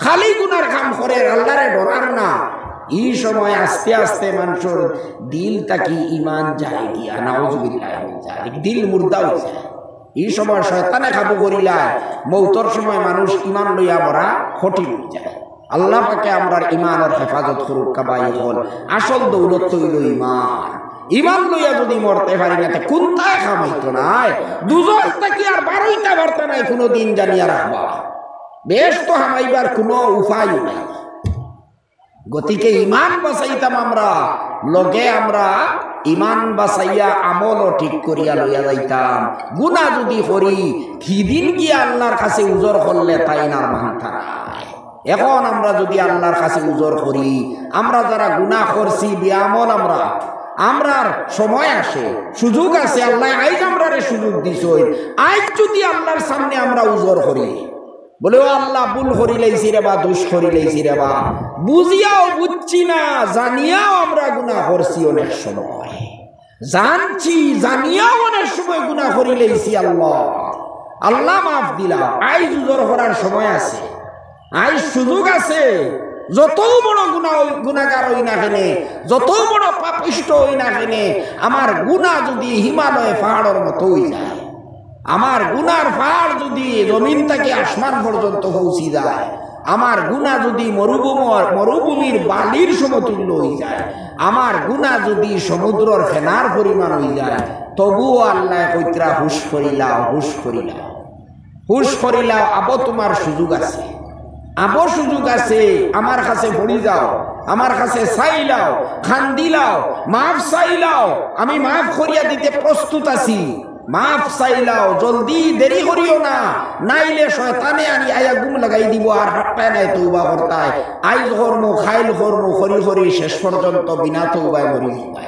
খালি গুনার কাম করের, আল্লারে ডরার না, ই সময় আস্তে আস্তে মানষর দিল থাকি ইমান যায় গিয়া, নাউজুবিল্লাহ, যায়, দিল মুর্দা অই যায়। ই সময় শয়তানে কাবু করিলায়, মউতর সময় মানুষ ইমান লইয়া মরা কঠিন অই যায়। আল্লাহ পাকে আমরার ইমানর হেফাজত করুক্কা ভাই অকল। আসল দৌলত তো অইলো ইমান। ইমান লইয়া যদি মরতে পারি না, তে কুন্তায় কাম অইতো নায়। দুজখ থাকি আর বারইতা পারতা নায় কুনুদিন, জানিয়া রাখবা। বেহেস্তো হামাইবার কুনু উপায় নাই। গতিকে ইমান বাঁচাইতাম আমরা, লগে আমরা ইমান বাঁচাইয়া আমলও ঠিক করিয়া লইয়া যাইতাম। গুনা যুদি করি, হিদিন গিয়া আল্লার কাছে উজর করলে তাইন আর মানতা নায়। এখন আমরা যুদি আল্লার কাছে উজর করি, আমরা যারা গুনা করছি, বেআমল আমরা, আমরার সময় আছে, সুযোগ আছে, আল্লায় আইজ আমরারে সুযোগ দিছইন। আইজ যুদি আল্লার সামনে আমরা উজর করি, বলে, "ও আল্লা, ভুল করিলাইছি রেবা, দুষ করিলাইছি রেবা, বুঝিয়াও বুঝছি না, জানিয়াও আমরা গুনা করছি অনেক সময়, জানছি, জানিয়াও অনেক সময় গুনা করিলাইছি আল্লা, আল্লা মাফ দিলাও।" আইজ উজর করার সময় আছে, আইজ সুযোগ আছে। যত বড় গুনা, গুনাগার অই না কেনে, যত বড় পাপিষ্ট অই না কেনে, আমার গুনা যুদি হিমালয় পাহাড়র মতো অই যায়, আমার গুনার পাহাড় যুদি জমিন থাকি আসমান পর্যন্ত পৌঁছি যায়, আমার গুনা যুদি মরুভূম-, মরুভূমির বালির সমতুল্য অই যায়, আমার গুনা যুদি সমুদ্রর ফেনার পরিমাণ অই যায়, তবুও আল্লায় কইতরা, "হুশ করিলাও, হুশ করিলাও, হুশ করিলাও, আবো তুমার সুযোগ আছে, আবো সুযোগ আছে, আমার কাছে পড়ি যাও, আমার কাছে চাইলাও, কান্দিলাও, মাফ চাইলাও, আমি মাফ করিয়া দিতে প্রস্তুত আছি।" মাফ চাইলাও, জলদি দেরি করিও না, নাইলে শয়তানে আনি আইয়া ঘুম লাগাই দিবো, আর হারতায় নায় তওবা করতায়। আইজ করমু, কাইল করমু, করি করি শেষ পর্যন্ত বিনা তওবায় মরি যাইবায়।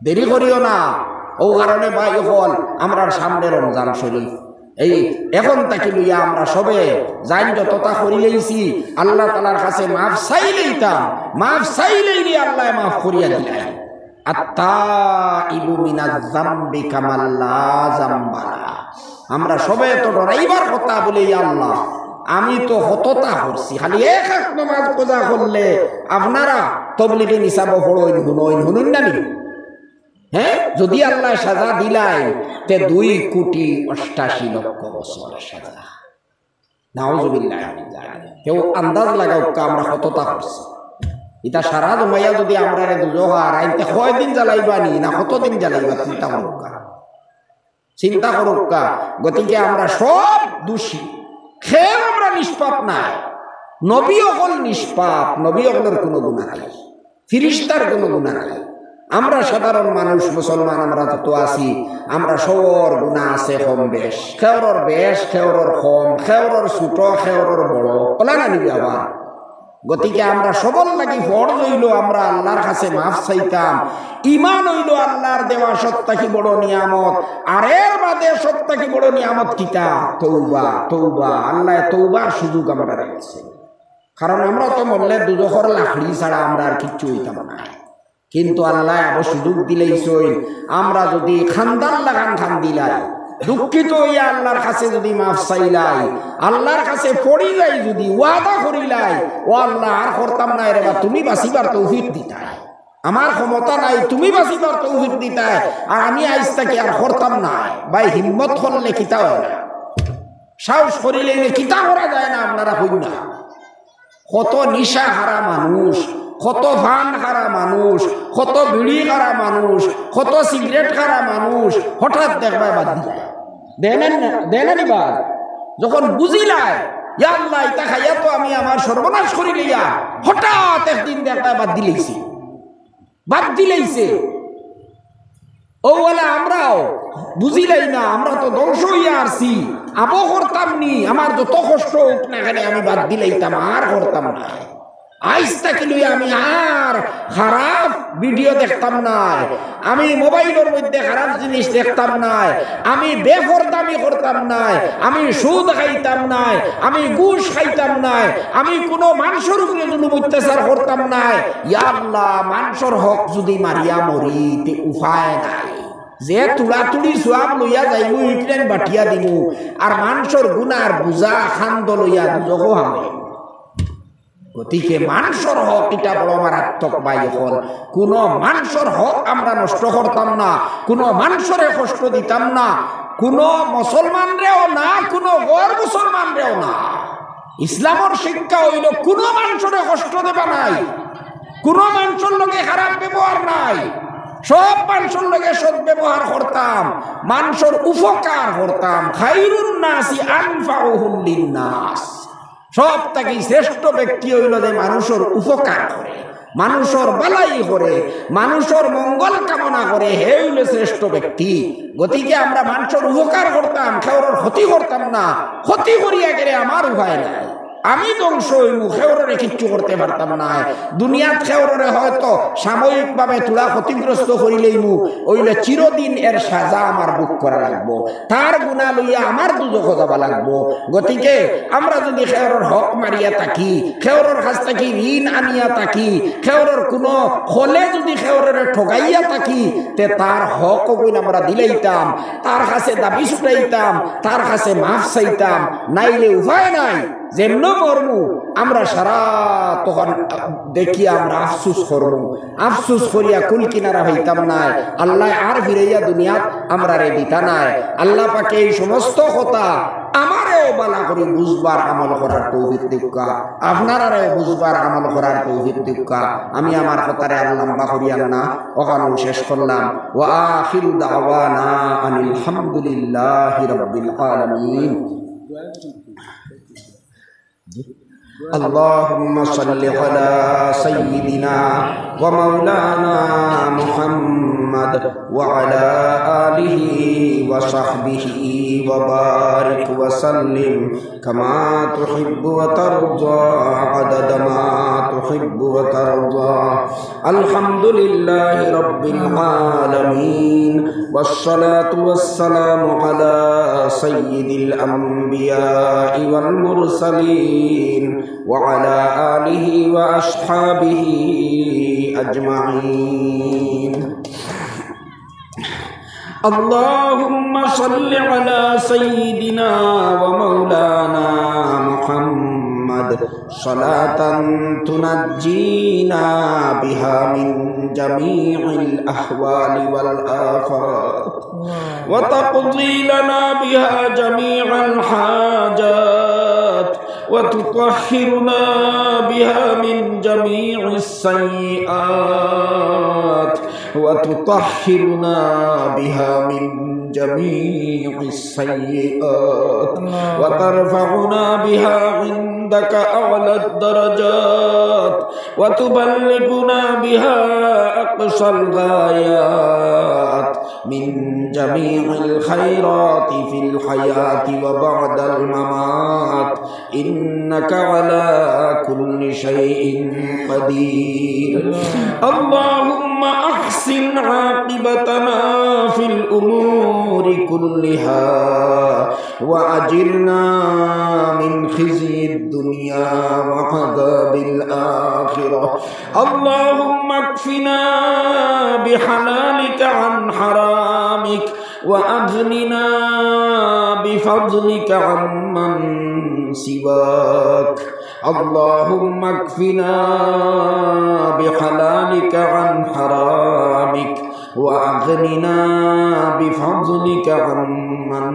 দেরি করিও না। অউ কারণে ভাই অকল, আমরার সামনে রমজান শরীফ, এই এখন থাকি লইয়া আমরা সবে জানি যততা করিলাইছি, আল্লা তাআলার কাছে মাফ চাইলাইতাম, মাফ চাইলাইলে আল্লায় মাফ করিয়া দিলাইন। আত্তাইবু মিনাজ জামবি কামান লা জামবা লা। আমরা সবে তো ডরাইবার কথা বলি, "ইয়া আল্লা, আমি তো কততা করছি, খালি এক আত নমাজ কাজা করলে আপনারা তবলিগি নিসাবো পড়ইন, হুনইন, হুনইন না নি?" হ্যাঁ, যুদি আল্লায় সাজা দিলাইন, তে দুই কোটি অষ্টাশি লক্ষ বছর সাজা। নাউজুবিল্লাহ। কেউ আন্দাজ লাগাউক্কা আমরা কততা করছি। ইতা সারা জমাইয়া যুদি আমরারে দুজখো হারাইন, তে কয়দিন জ্বালাইবা নি, না কতদিন জ্বালাইবা, চিন্তা করউক্কা। চিন্তা করউক্কা। গতিকে আমরা সব দোষী, কেউ আমরা নিষ্পাপ নায়। নবী অকল নিষ্পাপ, নবী অকলর কুনু গুনা নাই, ফিরিস্তার কুনু গুনা নাই। আমরা সাধারণ মানুষ, মুসলমান আমরা যত আছি, আমরা সবর গুনা আছে কম বেশ, কেউরর বেশ, কেউরর কম, কেউরর ছোট, কেউরর বড়, অলা না নি বাবা? গতিকে আমরা সবর লাগি ফরজ অইলো আমরা আল্লার কাছে মাফ চাইতাম। ইমান অইলো আল্লার দেওয়া সব থাকি বড় নিয়ামত। আর এর বাদে সব থাকি বড় নিয়ামত কিতা? তওবা, তওবা। আল্লায় তওবার সুযোগ আমরারে দিছে। কারণ আমরা তো মরলে দুজখর লাকড়ি ছাড়া আমরা আর কিচ্ছু অইতাম না। কিন্তু আল্লায় আরো সুযোগ দিলাইছইন, আমরা যুদি কান্দার লাখান কান্দিলাই, দুঃখিত অইয়া আল্লার কাছে যুদি মাফ চাইলাই, আল্লার কাছে পড়ি যাই যুদি, ওয়াদা করিলাই, "ও আল্লা, আর করতাম নায় রেবা, তুমি বাঁচিবার তৌফিক দিতায়, আমার ক্ষমতা নাই, তুমি বাঁচিবার তৌফিক দিতায়, আর আমি আইজ থাকি আর করতাম নায়।" ভাই, হিম্মত করলে কিতা অয় না, সাহস করিলে কিতা করা যায় না, আপনারা কইন না। কত নিশা খারা মানুষ, কত পান খারা মানুষ, কত বিড়ি খারা মানুষ, কত সিগারেট খারা মানুষ হঠাৎ দেখবায় বাদ দিলায়। দেয় না নি, দেয় না নি বাদ? যখন বুঝিলায়, "ইয়া আল্লা, ইতা খাইয়া তো আমি আমার সর্বনাশ করিলাইয়ার", হঠাৎ একদিন দেখবায় বাদ দিলাইছে। বাদ দিলাইছে। অউ অলা আমরাও বুঝিলাই না, আমরা তো ধ্বংস অইয়া আরছি। আবো করতাম নি, আমার যত কষ্ট অউক না কেনে আমি বাদ দিলাইতাম, আর করতাম না। আইজ থাকি লইয়া আমি আর খারাপ ভিডিও দেখতাম নায়, আমি মোবাইলর মধ্যে খারাপ জিনিস দেখতাম নায়, আমি বেপরদামি করতাম নায়, আমি সুদ খাইতাম নায়, আমি ঘুষ খাইতাম নায়, আমি কুনু মানষর উপরে জুলুম অত্যাচার করতাম নায়। ইয়া আল্লা, মানষর হক যুদি মারিয়া মরি, তে উপায় নাই। যে তুড়াতুড়ি সওয়াব লইয়া যাইমু, ইকরাইন বাটিয়া দিমু, আর মানষর গুনার বুঝা কান্দো লইয়া দুজখো হামাইমু। গতিকে মানষর হক ইটা বড় মারাত্মক ভাই অকল। কুনু মানষর হক আমরা নষ্ট করতাম না, কুনু মানষরে কষ্ট দিতাম না, কুনু মুসলমানরেও না, কুনু গর মুসলমানরেও না। ইসলামর শিক্ষা অইলো কুনু মানষরে কষ্ট দেবা নাই, কুনু মানষর লগে খারাপ ব্যবহার নাই, সব মানষর লগে সৎ ব্যবহার করতাম, মানষর উপকার করতাম। খাইরুন নাসি আনফাউহুম লিন্নাস। সব থাকি শ্রেষ্ঠ ব্যক্তি অইলো যে মানুষর উপকার করে, মানুষর ভালাই করে, মানুষর মঙ্গল কামনা করে, হে অইলো শ্রেষ্ঠ ব্যক্তি। গতিকে আমরা মানুষর উপকার করতাম, কেউরর ক্ষতি করতাম না। ক্ষতি করিয়া গেলে আমার উপায় নাই, আমি ধ্বংস অইমু, কেউররে কিচ্ছু করতে পারতাম না। দুনিয়াত কেউররে হয়তো সাময়িকভাবে থুড়া ক্ষতিগ্রস্ত করিলাইমু, অইলে চিরদিন এর সাজা আমার ভোগ করা লাগবো, তার গুনা লইয়া আমার দুজখো যাওয়া লাগবো। গতিকে আমরা যদি কেউরর হক মারিয়া থাকি, কেউরর কাছ থাকি ঋণ আনিয়া থাকি, কেউরর কুনু কলে যদি কেউররে ঠগাইয়া থাকি, তে তার হক অগুইন আমরা দিলাইতাম, তার কাছে দাবি ছুটাইতাম, তার কাছে মাফ চাইতাম। নাইলে উপায় নাই, যেমনে মরমু আমরা সারা তখন দেখিয়া আমরা আফসুস করমু। আফসুস করিয়া কুল কিনারা পাইতাম নায়। আল্লায় আর ফিরাইয়া দুনিয়াত আমরারে দিতা নায়। আল্লাহ পাকে এই সমস্ত কথা আমারেও ভালা করি বুঝবার, আমল করার তৌফিক দেউক্কা, আপনারারেও বুঝবার, আমল করার তৌফিক দেউক্কা। আমি আমার কথারে আর লম্বা করিয়ার না, অখানো শেষ করলাম। ওয়া আখিরু দাওয়ানা আনিল হামদুলিল্লাহি রাব্বিল আলামিন। اللهم صل على سيدنا ومولانا محمد وعلى آله وصحبه وبارك وسلم كما تحب وترضى عدد ما تحب وترضى. الحمد لله رب العالمين، والصلاة والسلام على سيد الأنبياء والمرسلين وعلى آله وأصحابه أجمعين. اللهم صل على سيدنا ومولانا محمد صلاة تنجينا بها من جميع الأهوال والآفات، وتقضي لنا بها جميع الحاجات، وتطهرنا بها من جميع السيئات، وتطهرنا بها من جميع السيئات، وترفعنا بها عندك أعلى الدرجات، وتبلغنا بها أقصى الغايات من جميع الخيرات في الحياة وبعد الممات، إنك على كل شيء قدير. اللهم أحسن عاقبتنا في الأمور كلها، وأجرنا من خزي الدنيا وعذاب الآخرة. اللهم اكفنا بحلالك عن حرامك، وأغننا بفضلك عمن سواك. اللهم اكفنا بحلالك عن حرامك، وأغننا بفضلك عمن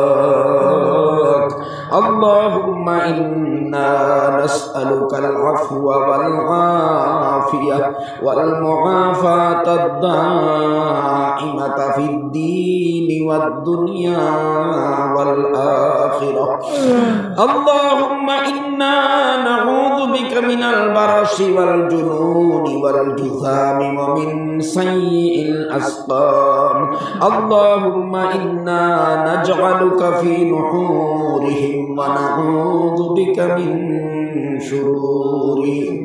سواك. اللهم إنا نسألك العفو والعافية والمعافاة الدائمة في الدين والدنيا والآخرة. اللهم إنا نعوذ بك من البرص والجنون والجذام ومن سيء الأسقام. اللهم إنا نجعلك في نحورهم ونعوذ بك من شرورهم.